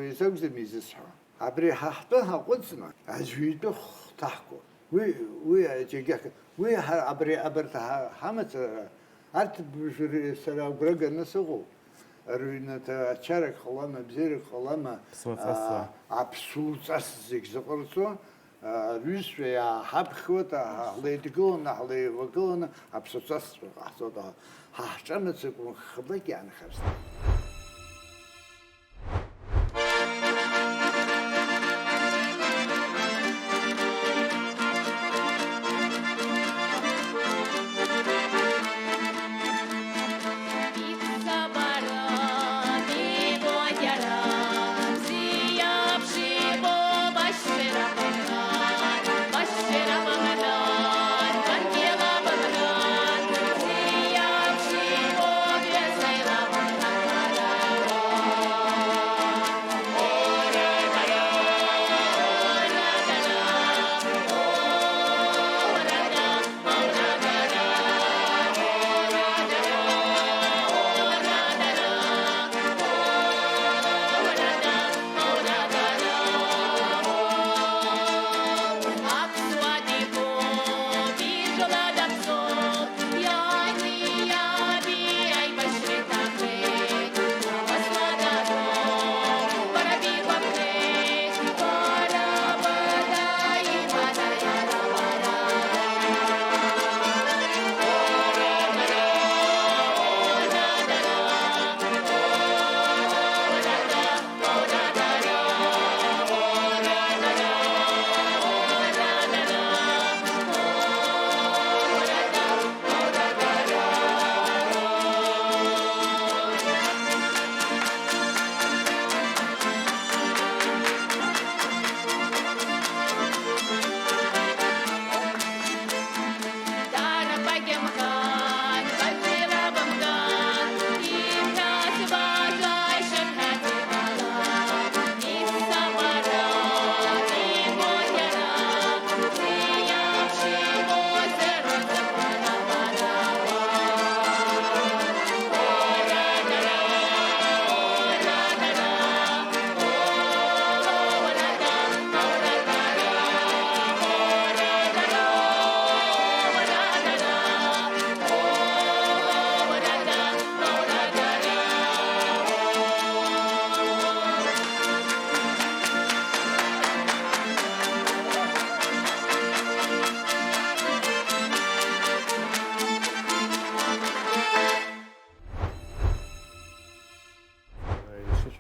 изакәӡам изысҳәо. Абри ҳа ҳтәы ҳаҟәыҵны, аӡәы итәы хҭаҳго. Уи, уи аџьагьаҳ-, уи ҳа-, абри, абарҭ ҳа-, ҳамацара, арҭ бжари сара агәра ганы сыҟоуп. Рыҩнаҭа ачарак ҟалама, бзиарак ҟалама, Ԥсуа ҵасла. а, аԥсуа ҵас зегь зыҟарҵо, а, рҩызцәа иааҳаԥхьоит, а, ҳлеидгыланы, ҳлеивагыланы, аԥсуа ҵасҵәҟьа ҟаҳҵоит, а, ҳа ҳҿамаӡакәа хыбак иаанхарц.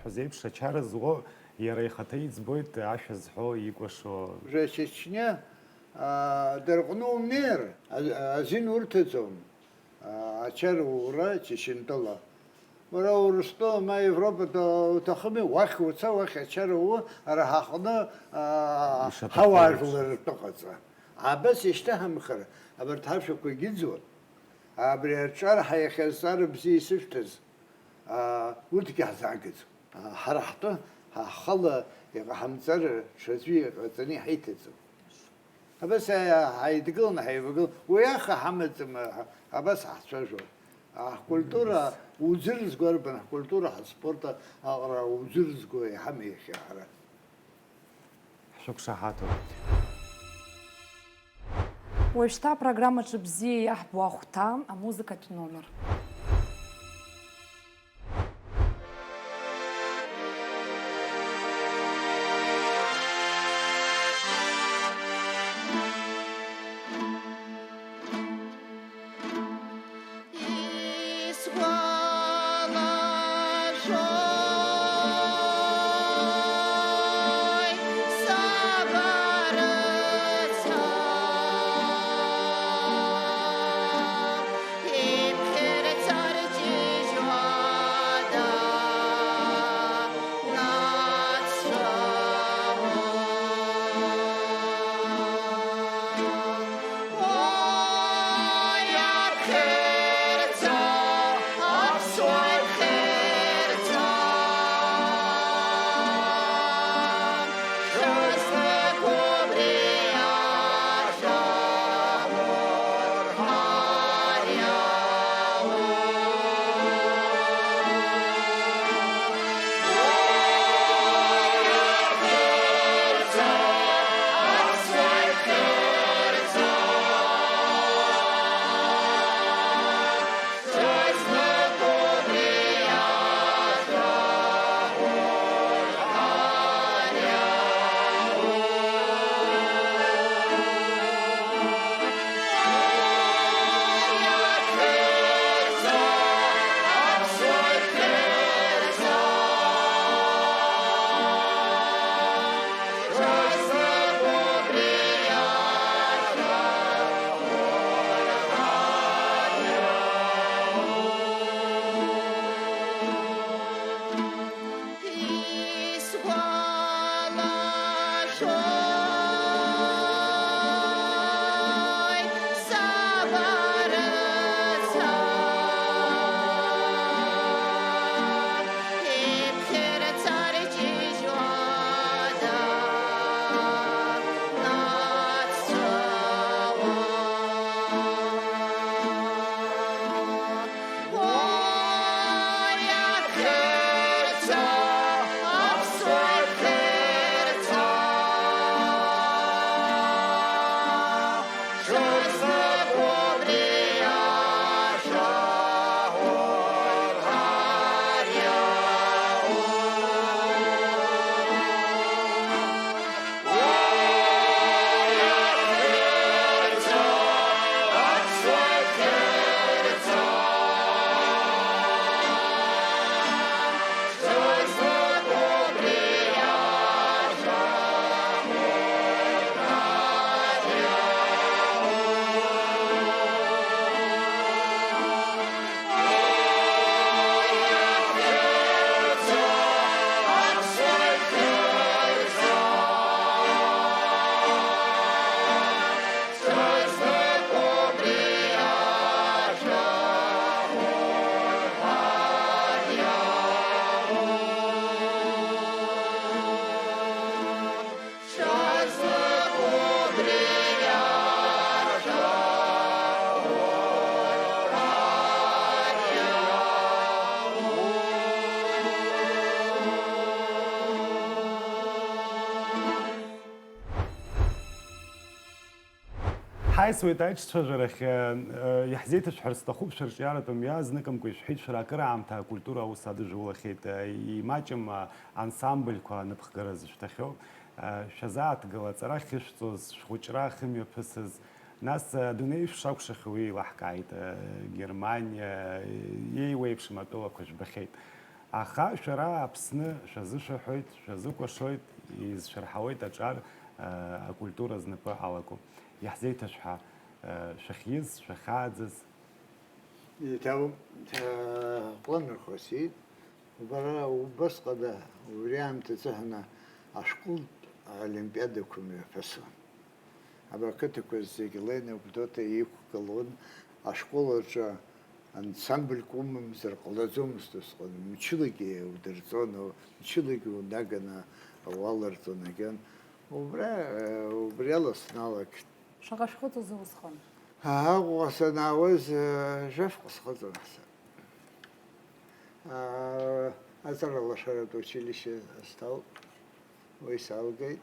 Ҳәа зеиԥш ачара зуо иара ихаҭа иӡбоит ашәа зҳәо, икәашо. Жәа-Чечниа, аа, дырҟәны умнеир, а-, азин урҭаӡом, аа, ачара ура Чечентәыла. Уара Урыстәыла ма Европатәыла уҭахыми, уахь уца, уахь ачара уу, ара ҳаҟны, аа, Ишаҭаху ҳауаажәлар еиԥш. Ртәы ҟаҵа. Абас ишьҭаҳамхар, абарҭ ашәақәа гьыӡуан. Абри аҿар ҳа иахьа азҵаара бзиа исышәҭаз, аа, урҭгьы ҳзаагаӡом. Ҳара ҳтәы, ҳхала иҟаҳамҵар, ҽаӡәы иҟаҵаны иҳаиҭаӡом. Абас ҳаидгыланы ҳаивагылан, уи аха ҳамаӡам, абас ҳцәажәон. Ҳкультура уӡырзго арбан, ҳкультура, ҳаспорт аҟара уӡырзго иҳамеихьа ҳара. Ҳшәықәшаҳаҭуп. Уажәшьҭа апрограммаҿы бзиа иаҳбо ахәҭа, амузыкатә номер. Ҳаисуеит аиҿцәажәарахь. Иаҳзеиҭашәҳәар сҭахуп шәырҿиаратәы мҩа, зныкымкәа ишәҳәеит, шәара акыраамҭа акультура аус адыжәулахьеит. Имаҷым ансамбльқәа аныԥхгара зышәҭахьоу. Шәазааҭгыл, аҵара ахьышәҵоз, шәхәыҷра ахьымҩаԥысыз, нас адунеи шәшакәшахьоу еилаҳкааит, Германиа, еиуеиԥшым атәылақәа жәбахьеит. Аха шәара Аԥсны шәазышәаҳәоит, шәазыкәашоит, изшәырҳауеит аҿар, акультура знапы алаку. Иаҳзеиҭашәҳәа, шәахьиз, шәахьааӡаз. Еиҭа, э, ҟәланырхәа сиит. Бара убасҟада, убри аамҭазы ҳәаны ашәҟәтә олимпиадақәа мҩаԥысуан. Абра ақыҭақәа зегь Лена Гәдоуҭа иқәгылон. Ашкол аҿы ансамбльк умамзар ҟалаӡомызт усҟан. Мчылагьы удырҵон, мчылагьы унаганы уалырҵон, агьан. Убра, э, убриала сналагт. Шаҟа шәхыҵуазеи усҟан? Аҟәа санаауаз, э, жәаф ҟасхыҵын ҳәа. Э, аҵаралашаратә училище сҭалт, уи салгеит.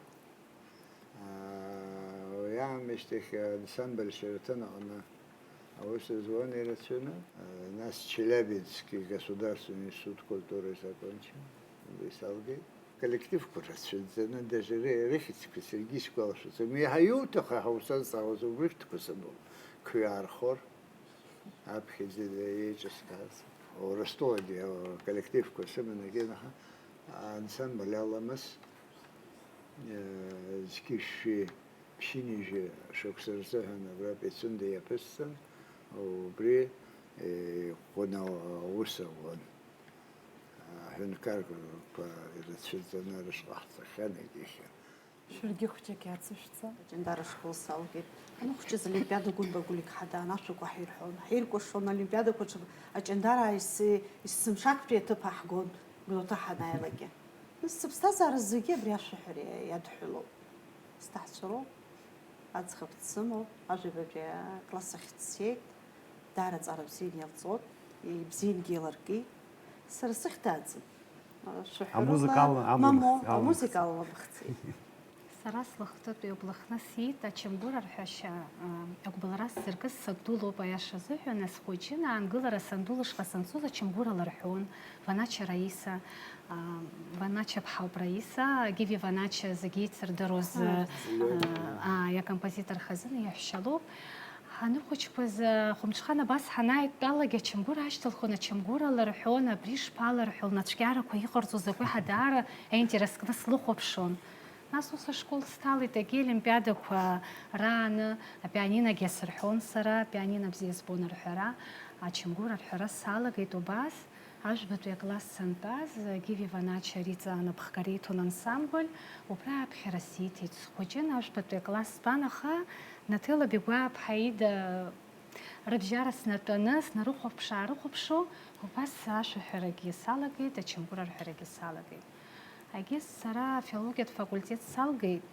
Э, уи аамышьҭахь ансамбль Шьараҭын аҟны аус зуан ирацәаны. Э, нас Челябинский государственный институт культуры закончил, уи салгеит. Коллективқәа рацәаӡаны, даже ры-, рыхьӡқәа саргьы исгәалашәаӡом. Еиҳа иуҭаху ҳауса зҵаауаз убрыхьӡқәа сымоуп. Қәҩархор, аԥхьаӡа еиҿыскааз. Урыстәылагьы аколлективқәа сыман, егьанаха ансамбль Аламыс, э, зқьышәи ԥшьынҩажәи шықәса рзыҳәан абра Пицунда иаԥысҵан, убри, э, иӷәӷәаны аус ауан. Аҳәынҭқаррақәа ирацәаӡаны рышҟа ҳҵахьан егьихьан. Шәаргьы хәҷык иацышәҵа. Аҷандара ашкол салгеит. Аныхәҷыз олимпиада гәынба-гәлик ҳадаан, ашәақәа ҳирҳәон. Ҳиркәашон олимпиадақәа рҿы аҷандара ааис-, есымшактәи аҭыԥ ҳгон, Гәдоуҭа ҳанааилакгьы. Нас сыԥсҭазаара зегьы абри ашәаҳәара иадҳәалоуп. Сҭаацәароуп, аӡӷаб дсымоуп, ажәабатәи акласс ахь дцеит, даара аҵара бзианы иалҵуан, ибзиангьы еилыркит. Сара сыхьӡ дааӡам. Шәаҳәарыла, амузыкалла, амла мамоу, мыхцеит, амла амузыкалла мыхцеит. Сара слахәҭатәи аблахны сиит, ачамгәыр арҳәашьа, а, агәбылра сзыркыз сабду лоуп, аиаша азыҳәан, схәыҷын, аангылара санду лышҟа санцоз ачамгәыр алырҳәон, Ванача Раиса, а, Ванача ԥҳауп Раиса, Гиви Ванача зегьы еицырдыруаз, а, а, иакомпозитор хазына иаҳәшьа лоуп. Ҳаныхәыҷқәаз, а, Хәымҽхан абас ҳанааидтәалак, ачамгәыр аашьҭылхуан, ачамгәыр алырҳәон, абри шԥалырҳәо, лнацәкьарақәа иҟарҵо закәи ҳәа даара аинтерес кны слыхәаԥшуан. Нас ус ашкол сҭалеит, егьи олимпиадақәа рааны апианиногьы асырҳәон сара, апианино бзиа збон арҳәара, ачамгәыр арҳәара салагеит убас. Ажәбатәи акласс сантәаз, Гиви Ванача Риҵа анапхгара иҭон ансамбль, убра аԥхьара сиҭеит. Схәыҷын, ажәбатәи акласс стәан, аха Наҭела Бигәааԥҳа ида рыбжьара снатәаны, снарыхәаԥш-аарыхәаԥшуа, убас ашәаҳәарагьы салагеит, ачамгәыр арҳәарагьы салагеит. Егьыс сара афилологиатә факультет салгеит,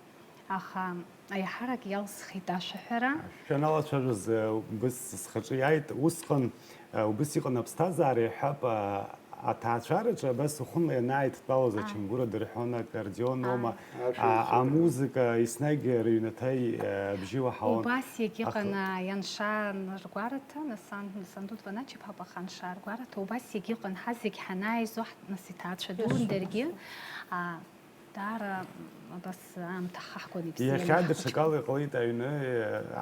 аха аиҳарак иалсхит ашәаҳәара. Шәаналацәажәоз, э, убыс схаҿы иааит, усҟан, э, убыс иҟан аԥсҭазаара, иҳәап, а, аҭаацәараҿы абас ухәын ианааидтәалоз, ааи, ачамгәыр адырҳәон, аккордеон, ааи, ома, ашәа а, ицәажәон, амузыка, еснагь рыҩнаҭа, э, абжьы уаҳауан. Убас иагьыҟан, аха, а, ианша ргәараҭа, нас сан-, санду Ванача-иԥа Пахан Шаргәараҭа, убас иагьыҟан, ҳа зегь ҳанааизо, ҳ-, нас иҭаацәа дуун даргьы, а, даара, м, абас аамҭа ҳхаҳгон ибзианы. Иахьа даҽакала иҟалеит аҩны,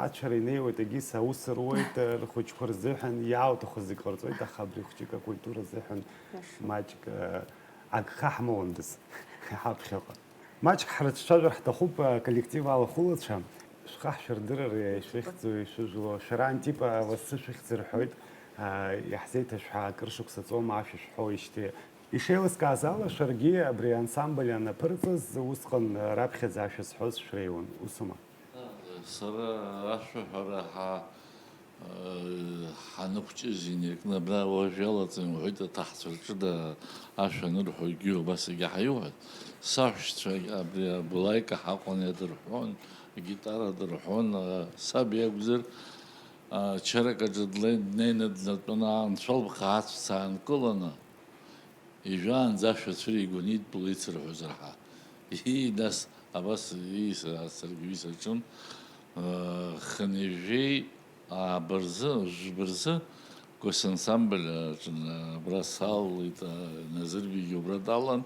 ацәара инеиуеит, егьыс аус руеит, рхәыҷқәа рзыҳәан иаауҭаху зегь ҟарҵоит, аха абри хәҷык акультура азыҳәан, иаша, маҷк, а, агха ҳмоуандаз ҳаԥхьаҟа. Маҷк ҳрыцәажәар ҳҭахуп, а, коллектив алахәылацәа. Шәхы ҳшәырдырыр, ишәыхьӡу, ишәыжәло, шәара Антипа лассы шәыхьӡ рҳәоит, а, иаҳзеиҭашәҳәа акыр шықәса ҵуама ашәа шәҳәоижьҭеи. Ишеилыскааз ала, шәаргьы абри ансамбль анаԥырҵаз, усҟан раԥхьаӡа ашәа зҳәоз шәреиуан, усума? Сара ашәаҳәара ҳа Ҳанықәҷыз инаркны абра уажә иалаҵаны иуҳәоит, аҭаҳцәа рҿы да-, ашәа анырҳәо егьи убас егьи ҳаиуҳәоит. Саҳәшьцәа абри абылаика ҳаҟан иадырҳәон, агитара дырҳәон, а, саб иакәзар, а, чарак аҿы дле-, днеины днатәаны анцәа лбӷа ацәца аанкыланы, ижәаанӡа ашәа цәыригон, идтәала ицырҳәозар ҳәа. Ии, нас, абас, ии, са, саргьы уи саҿын. Э, хынҩажәеи ааба рзы, жәба рзы, госансамбль аҿы, э, абра салалеит, э, Назырбигьы убра далан,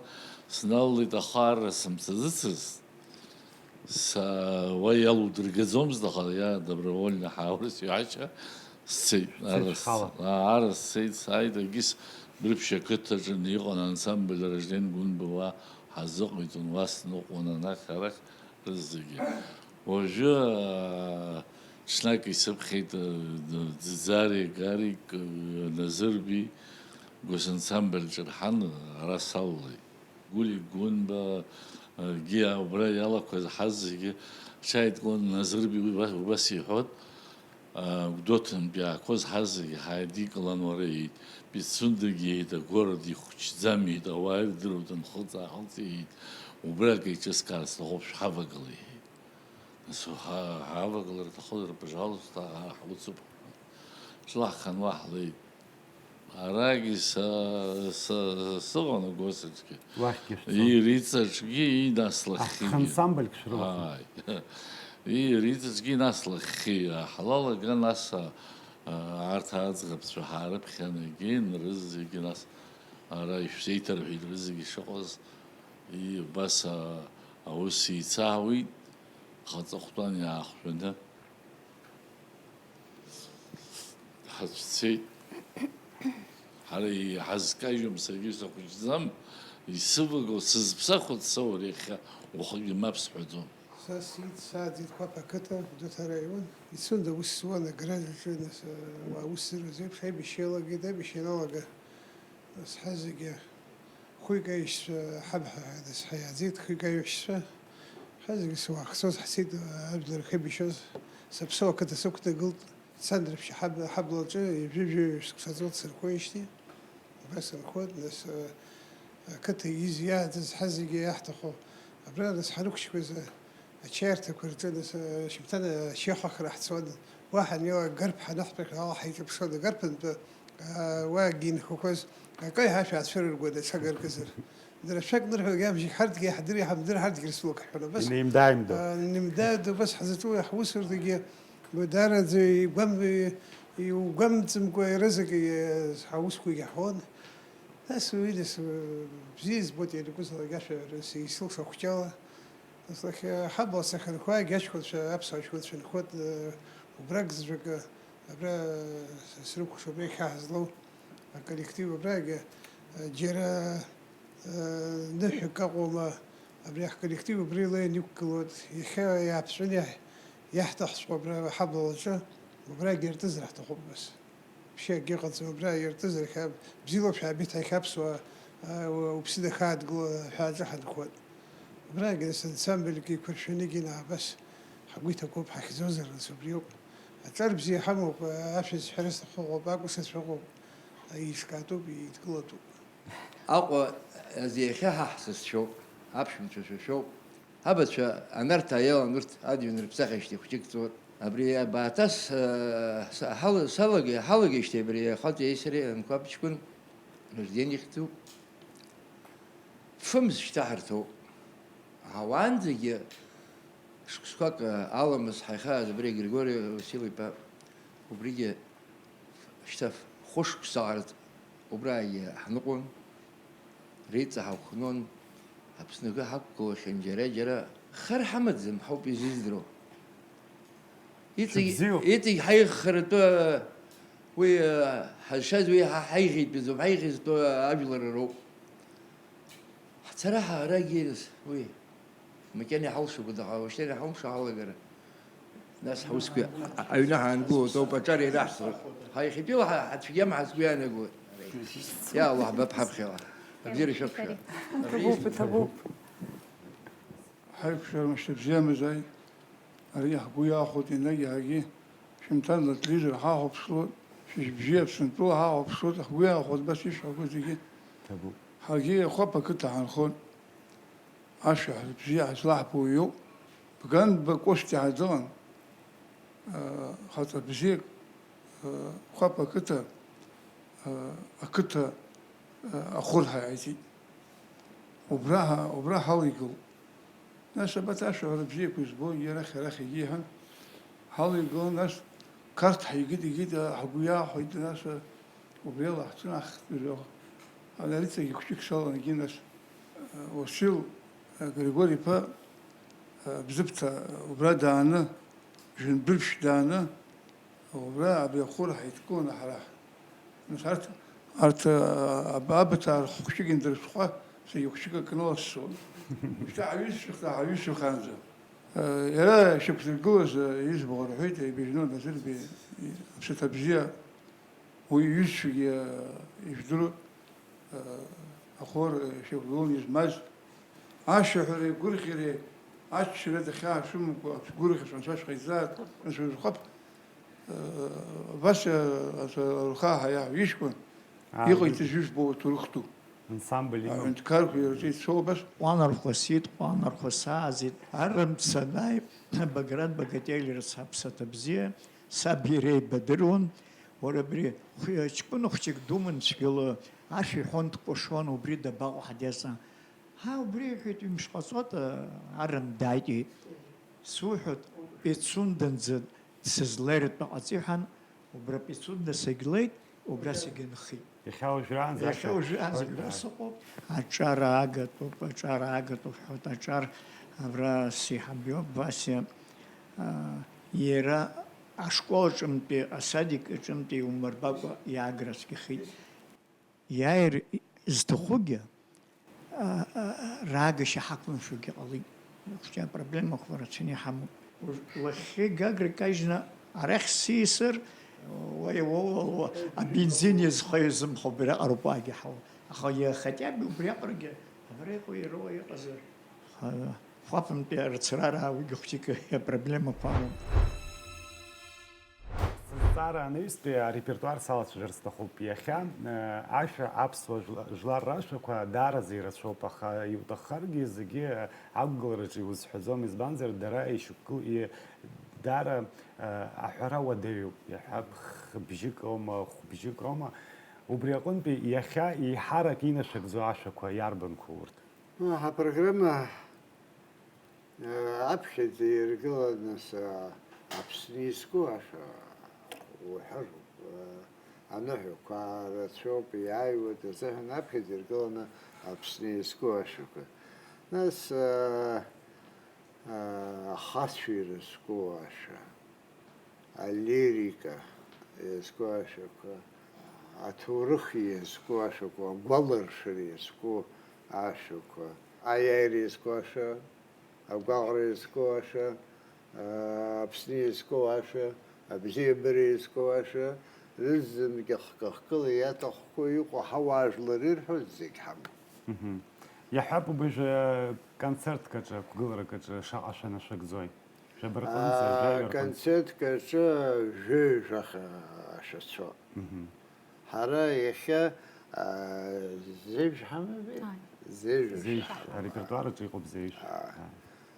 сналалеит, аха арра сымцазыцызт. Са уа иалудыргаӡомызт, аха иа добровольно ҳаурыс иҳәашьа сцеит. Сцеит, арра с-, шьхала. А, арра сцеит, сааит, егьыс Дәрыԥшь ақыҭаҿы иҟан ансамбль Рожден Гәынба уа ҳазыҟаиҵон, уа сныҟәон анахь-арахь рызегьы. Уажәы, аа, ҽнак исыԥхьеит, аа, Ӡ-, Ӡари, Гарик, аа, Назырби госансамбль ҿырҳан ара салалеит. Гулик Гәынба, аа, гьы убра иалақәаз ҳазегьы ҳҽааидкыланы Назырби уи ва-, убас иҳәон. Гәдоуҭантәи иаақәаз ҳазегьы ҳааидикылан, уара, иҳәеит, Пицундагьы, иҳәеит, агәара дихәыҷӡам, иҳәеит, ауаа ирдыруа дынхылҵ-аахылҵ, иҳәеит, убрак еиҿыскаар сҭахуп, шәҳавагыла, иҳәеит. Нас ҳа-, ҳаавагылар аҭахызар, пожалуйста, ҳа ҳуцуп. Шлаҳхын уа ҳлеит. Арагьы са, са, сыҟан агәасаҿгьы. Уахьгьы шәцон. Ириҵаҿгьы, инаслахьгьы. Аҳ-, ансамбльк шәрылахәын. Ааи. Ириҵаҿгьы, инаслахьгьы. Ҳлалага нас, а, а, арҭ аӡӷабцәа ҳаарыԥхьан егьин, рызегьы нас ара ишәзеиҭарҳәеит, рызегьы шыҟаз. И, убас, а, аус еицаауеит, хаҵахәтәан иаахжәаны. Ҳацәцеит. Ҳара иҳазкажьуам, саргьы сахәыҷӡам, исывагылоу, сызԥсахуа дсоур иахьа, уахагьы мап сҳәаӡом. Са сиит, сааӡеит Хәаԥ ақыҭа, Гәдоуҭа араион. Ицон аус зуан агранаҿы, нас, ауаа аус зыруаз еиԥш, аибашьра иалагеит, аибашьра ианалага, нас ҳазегьы Хәҩык аишьцәа ҳаб ҳәа дазҳаиааӡеит, хҩык аиҳәшьцәа. Ҳазегьы суаахсоз ҳцеит, ажәлар ахьеибашьуаз. Саԥсуа ақыҭа сықәнагылт, Цандрыԥшь ҳаб-, ҳаблаҿы ҩажәи жәаҩа шықәса ҵуеит сырхуеижьҭеи. Убра сынхоит, нас, ақыҭа изиааӡаз ҳазегьы иаҳҭаху. Абра, нас, ҳанықәшьқәаз, ачаирҭақәа рҿы, нас, шьыжьымҭан ачаи хәахра ҳцон. Уа ҳаннеилак, Гарԥ ҳаныҳтәахь ала ҳаиҿаԥшуан, Гарԥынтәи, аа, уа инхақәаз акы аиҳа шәаацәырыргоит, даҽак аркызар. Дара шәак нырҳәалак иабжьеигь ҳарҭгьы иаҳдыр, иҳамдыр, ҳарҭгьы рсулак ҳҳәон, абас. Инеимда-ааимдо. Аа, инеимда-ааимдо, абас ҳзаҿу ҳусурҭагьы, даараӡа игәам-, иугәамҵымкәа иаразнак, е, ҳаусқәагьы ҳуан. Нас уи, нас, бзиа избоит, ианакәызаалак ашәа, исылшо ахәҷала. Нас, лахь, ҳабла сахьынхо, агьаҷкәынцәа, аԥсуа ҷкәынцәа нхоит, убрак заҵәык, абра, срыкәыхшоуп, иахьа ҳазлоу аколлектив, абрагьы, џьара, ныҳәак аҟоума, абри ҳколлектив убрила ианиқәгылоит, иахьа иааԥҵәаны иаҳ-, иаҳҭахҵәҟьоу абра ҳабла лаҿы, убрагьы иртызар ҳҭахуп, нас. Ԥшьа акгьы ыҟаӡам, абра иртызар, иахьа бзиала шәаабеит, ҳаԥсуаа, аа, уԥсы дахьаадгыло ҳәааҿы ҳанхоит. Абрагьы нас ансамбльк еиқәыршәаны егьин аабас ҳгәы иҭақәоуп, ҳахьӡозар, нас убриоуп. Аҿар бзиа ҳамоуп, ашәа зҳәара сҭаху ыҟоуп, акәашацәа ыҟоуп, еиҿкаатәуп, еидкылатәуп. Аҟәа азы иахьа ҳа ҳсасцәоуп, аԥшәмацәа шәа шәоуп. Абацәа анарҭаа иалан урҭ адҩан рыԥсахижьҭеи хәҷык ҵуеит. Абри абааҭа с-, с-, ҳала-, салагеи-, ҳалагеижьҭеи абри ахаҵеи сареи анқәаб ҷкәын Ражден ихьӡуп. Фымз шьҭа ҳарҭоуп. Ҳауаанӡагьы шықәсқәак аламыс ҳаихааз абри Григори Васил-иԥа убригьы Шьҭа хәышықәса ҟарҵ убраагьы ҳныҟәон, реиҵаҳа ҳхәнон, Аԥсныгы ҳақәгылахьан џьара-џьара. Хар ҳамаӡам ҳауп изыздыруа. Иҵегь, шәыбзиоуп. Иҵегь ҳаиӷьхаратәы уи, ҳазшаз уи ҳа ҳаиӷьитәызоуп, ҳаиӷьызтәу ажәлар роуп. Ҳцара ҳаарагьы ирыс уи. Макьана иҳалшо, аха уашьҭан иҳалшо ҳалагара. Нас ҳусқәа аҩны ҳаангылоит ауп, аҿар ираҳҭоит. Ҳа иахьатәиала ҳа-, ҳацәгьам ҳәа сгәы иаанагоит. Иа Аллаҳ, бап ҳаԥхьала. Абзиара шәақәшәа. Иҭабуп, иҭабуп. Ҳаиқәшәара мышьҭа бзиамазааит. Ари ҳгәы иахәоит, енагь-егьагьы шәымҭан латлизар ҳахәаԥшлоит, шәыжь бзиа Аԥсынтәыла ҳахәаԥшлоит, ҳгәы иахәоит, абас ишәҳәақәо зегьы. Ҭабуп. Ҳаргьы Хәаԥ ақыҭа ҳанхон. Ашәа бзиа ҳазлаҳбо уиоуп. Бганба Костиа ҳәа дыҟан, хаҵа бзиак, Хәаԥ ақыҭа, ақыҭа ахәырҳа иааиҵеит. Убра ҳа-, убра ҳалеигылт. Нас абарҭ ашәаҳәара бзиақәа избо, арахь, арахь егьиҳәан, ҳалеигылан, нас Қарҭ ҳаигеит, егьит, ҳгәы иаахәеит, нас убриала ҳҿынаҳхт, ала рыцагьы хәҷык салан, егьи, нас Уасил Григори-иԥа Бзыԥҭа убра дааны, Жәындәрыԥшь дааны, убра абри ахәыра ҳаидкыланы ҳара, нас арҭ Арҭ, а, аб-, абацәа рхәшәык индыршәхәа, саргьы хәшәык акны лассон. Шьҭа ҳаҩызцәахт, ҳаҩызцәахаанӡа. Э, иара шьақәзыргылаз, э, иӡбахә рҳәеит, ибжьны Назырбеи, аԥсаҭа бзиа, уи иҩызцәагьы, э, ижәдыруа, э, ахор, э, шьақәгыланы измаз, ашәаҳәареи агәырӷьареи, аччара дахьаашәымамкәа, аԥсгәырӷьаҵәҟьа анцәа шәҟаиҵааит, анцәа шәхәаԥ, Васиа лхаҳа иаҳәишьқәа Аа, иҟаиҵаз ҩыз-, ижәбо аҭоурых ду. Ансамбль имам. Аҳәынҭқарқәа ирҿеицәоу абас. Ҟәанархәа сиит, ҟәанархәа сааӡеит. Арымӡ санааи, Баграт Багатели рыцҳа ԥсаҭа бзиа, саб иара еибадыруан. Уара абри хәи-, ҷкәына хәҷык думан цәгьала, ашәа иҳәон, дкәашон, убри дабаҟоу ҳадиаҵа? Ҳа, убри, иҳәеит, ҩымш ҟаҵоит, арым дааит, иҳәеит. Суҳәоит, Пицунданӡа дсызлеиртәа ҟаҵеи ҳәан, убра Пицунда сагьлеит, убра сагьынхеит. Иахьа уажәраанӡа Иахьа ашәа уажәраанӡа ҳҳәоит, абра ҳәа. Сыҟоуп, аҿар аагатәуп, аҿар аагатәуп ҳҳәоит, аҿар абра сеиҳаб иоуп, Васиа, а, иара ашкол аҿынтәи, асадик аҿынтәи иумырбакәа иаагра цәгьахеит. Иааир зҭахугьы, а, а, раагашьа ҳақәымшәогьы ҟалеит. Ахәыҷы апроблемақәа рацәаны иҳамоуп. Уажә лахьхьи Гагра икажьны арахь сисыр, уа, уа, уа, уа, абензин иазхаҩ зымхо убриаҟароуп уаагьы ҳауа. Аха иа-, хотя бы убриаҟарагьы абра иҟоу иара уа иҟазар, а, Хәаԥынтәи арыцрара уигьы хәҷык апроблемақәа амоуп. Сызҵаара анаҩстәи арепертуар салацәажәар сҭахуп. Иахьа, э, ашәа аԥсуа жәла-, жәлар рашәақәа даараӡа ирацәоуп, аха иуҭаххаргьы зегьы, э, ақәгылараҿы иузҳәаӡом, избанзар, дара ишьақәгыл-, и-, даара, э, аҳәара уадаҩуп, иаҳҳәап, х-, бжьык аума, хә-бжьык аума. Убри аҟынтәи иахьа еиҳарак инашәыгӡо ашәақәа иарбанқәоу урҭ? Ҳапрограмма, э, аԥхьаӡа иргыланы са Аԥсны изку ашәа уҳәароуп, э, аныҳәақәа рацәоуп, иааиуеит азыҳәан аԥхьаӡа иргыланы Аԥсны изку ашәақәа. Нас, э, э, ахацәа ирызку ашәа. Алирика иазку ашәақәа, аҭоурых иазку ашәақәа, агәаларшәара иазку ашәақәа, аиааира иазку ашәа, агәаҟра иазку ашәа, Аԥсны иазку ашәа, абзиабара иазку ашәа, рызнык ихкы-хкыла иаҭахқәоу иҟоу ҳауаажәлар ирҳәоз зегь ҳамоуп. Мгм. Иаҳҳәап, убыжә, э, концертк аҿы, қәгыларак аҿы шаҟа шәанашәыгӡои? Жәабарҟынӡа, Аа, жәаҩа рҟынӡа. Концертк аҿы жәаҩа жәаха ашәацәоуп. Мгм. Ҳара иахьа, аа, зеижә ҳамами? Ааи. Зеижә Зеижә, ҳамам. Арепертуар аҿы иҟоуп зеижә. Аа.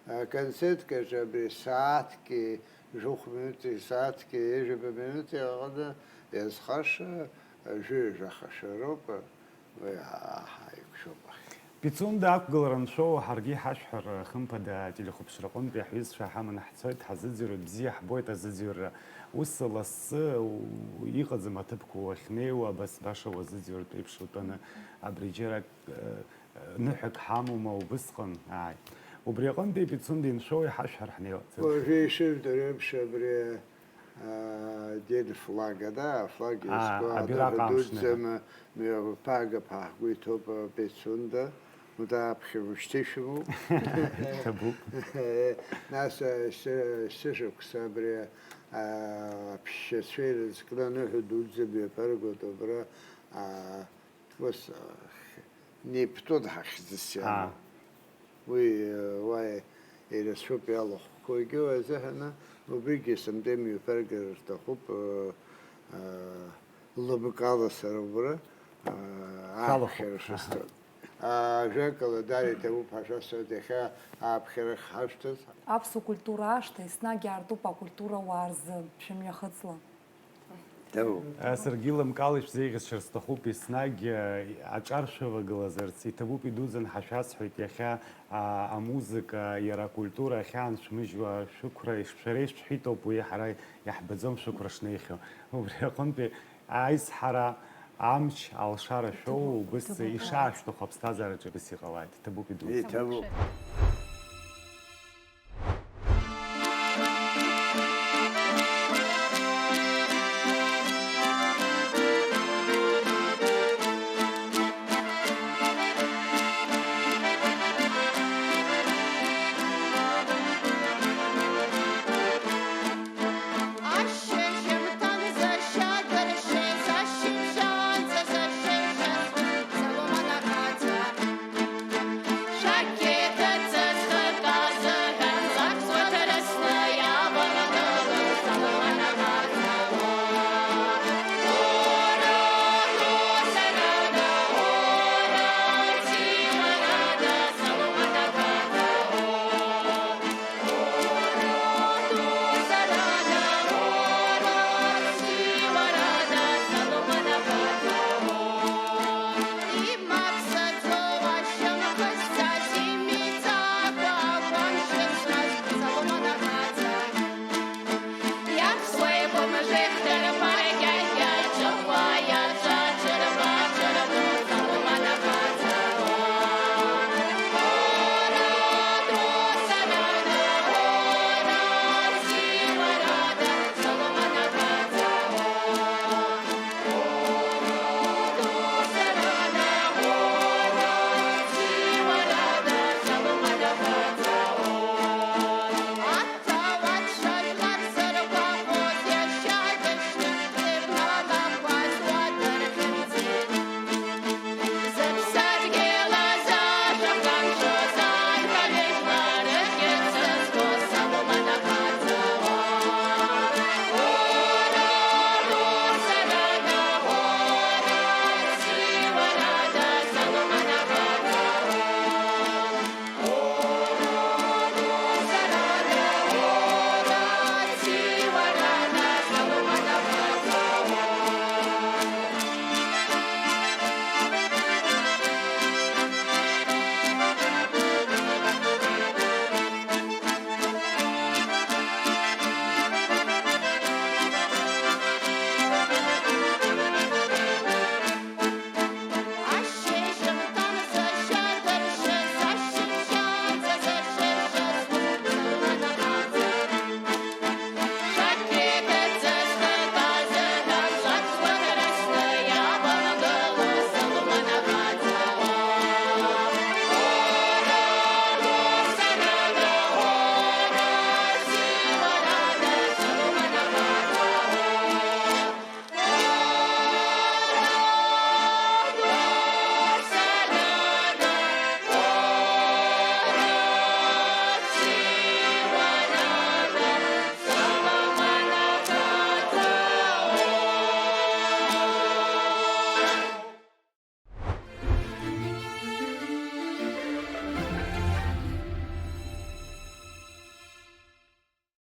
Аа. Аконцертк аҿы абри сааҭки жәохә минути, сааҭки ҩажәаба минути аҟны иазхаша жәаҩа жәаха шәароуп. Уи ҳа-, ҳаиқәшәоуп. Пицунда ақәгылара аншәоу, ҳаргьы иҳашәҳәар, хымԥада, ателехәаԥшраҟынтәи ҳҩызцәа ҳаманы ҳцоит, ҳазыӡырҩуеит, бзиа ҳбоит азыӡырҩра. Ус лассы у-, иҟаӡам аҭыԥқәа уахьнеиуа, абас баша уазыӡырҩуеит еиԥш утәаны. Абри џьарак, э, ныҳәак ҳамоума убысҟан? Ааи. Убри аҟынтәи Пицунда иншәоу иҳашәҳәар ҳнеиуа. Уажәы ишыжәдыруеиԥш, абри Дед флага, да, афлаг. Аа, иазку абираҟ аныҳәа амшныҳәа. Дуӡӡа ма-, мҩаԥаагап ҳәа ҳгәы иҭоуп, а, Пицунда. Уи аԥхьа ушьҭышә имоуп. Иҭабуп. Нас, а, шы-, шьҭышықәса абри, а, аԥшьацәа ирызкны аныҳәа дуӡӡа мҩаԥыргоит убра, а, Ус, а, нептун ҳахьӡыс иамоу. Аа. Уи, уа ирацәоуп иалахәқәоугьы азыҳәаны, убригьы сынтәа имҩаԥыргар рҭахуп, а, а, лымкаала сара убра, а, Шәалахәуп. Аԥхьара шысҭоит. Аҳа. А, ажәакала, дара иҭабуп ҳәа шәасҳәоит, иахьа аԥхьарахь ҳашәҭаз. Аԥсуа культура ашҭа еснагь аартуп акультурауаа рзы, шәымҩахыҵла. Дауп. Саргьы лымкаала ишәзеиӷьасшьар сҭахуп, еснагь, а, аҿар шәывагылазарц иҭабуп, идуӡӡан ҳәа шәасҳәоит, иахьа, а, амузыка, иара акультура ахьааншәмыжьуа шәықәра иш-, шәара ишәҳәитоуп, уи ҳара иаҳбаӡом шәықәра шнеихьоу. Убри аҟынтәи аизҳара, амч, алшара шәоу, иҭабуп, убыс иҭабуп, ишаашәҭаху аԥсҭазаараҿы убыс иҟалааит. Иҭабуп, идуӡӡан. Иҭабуп.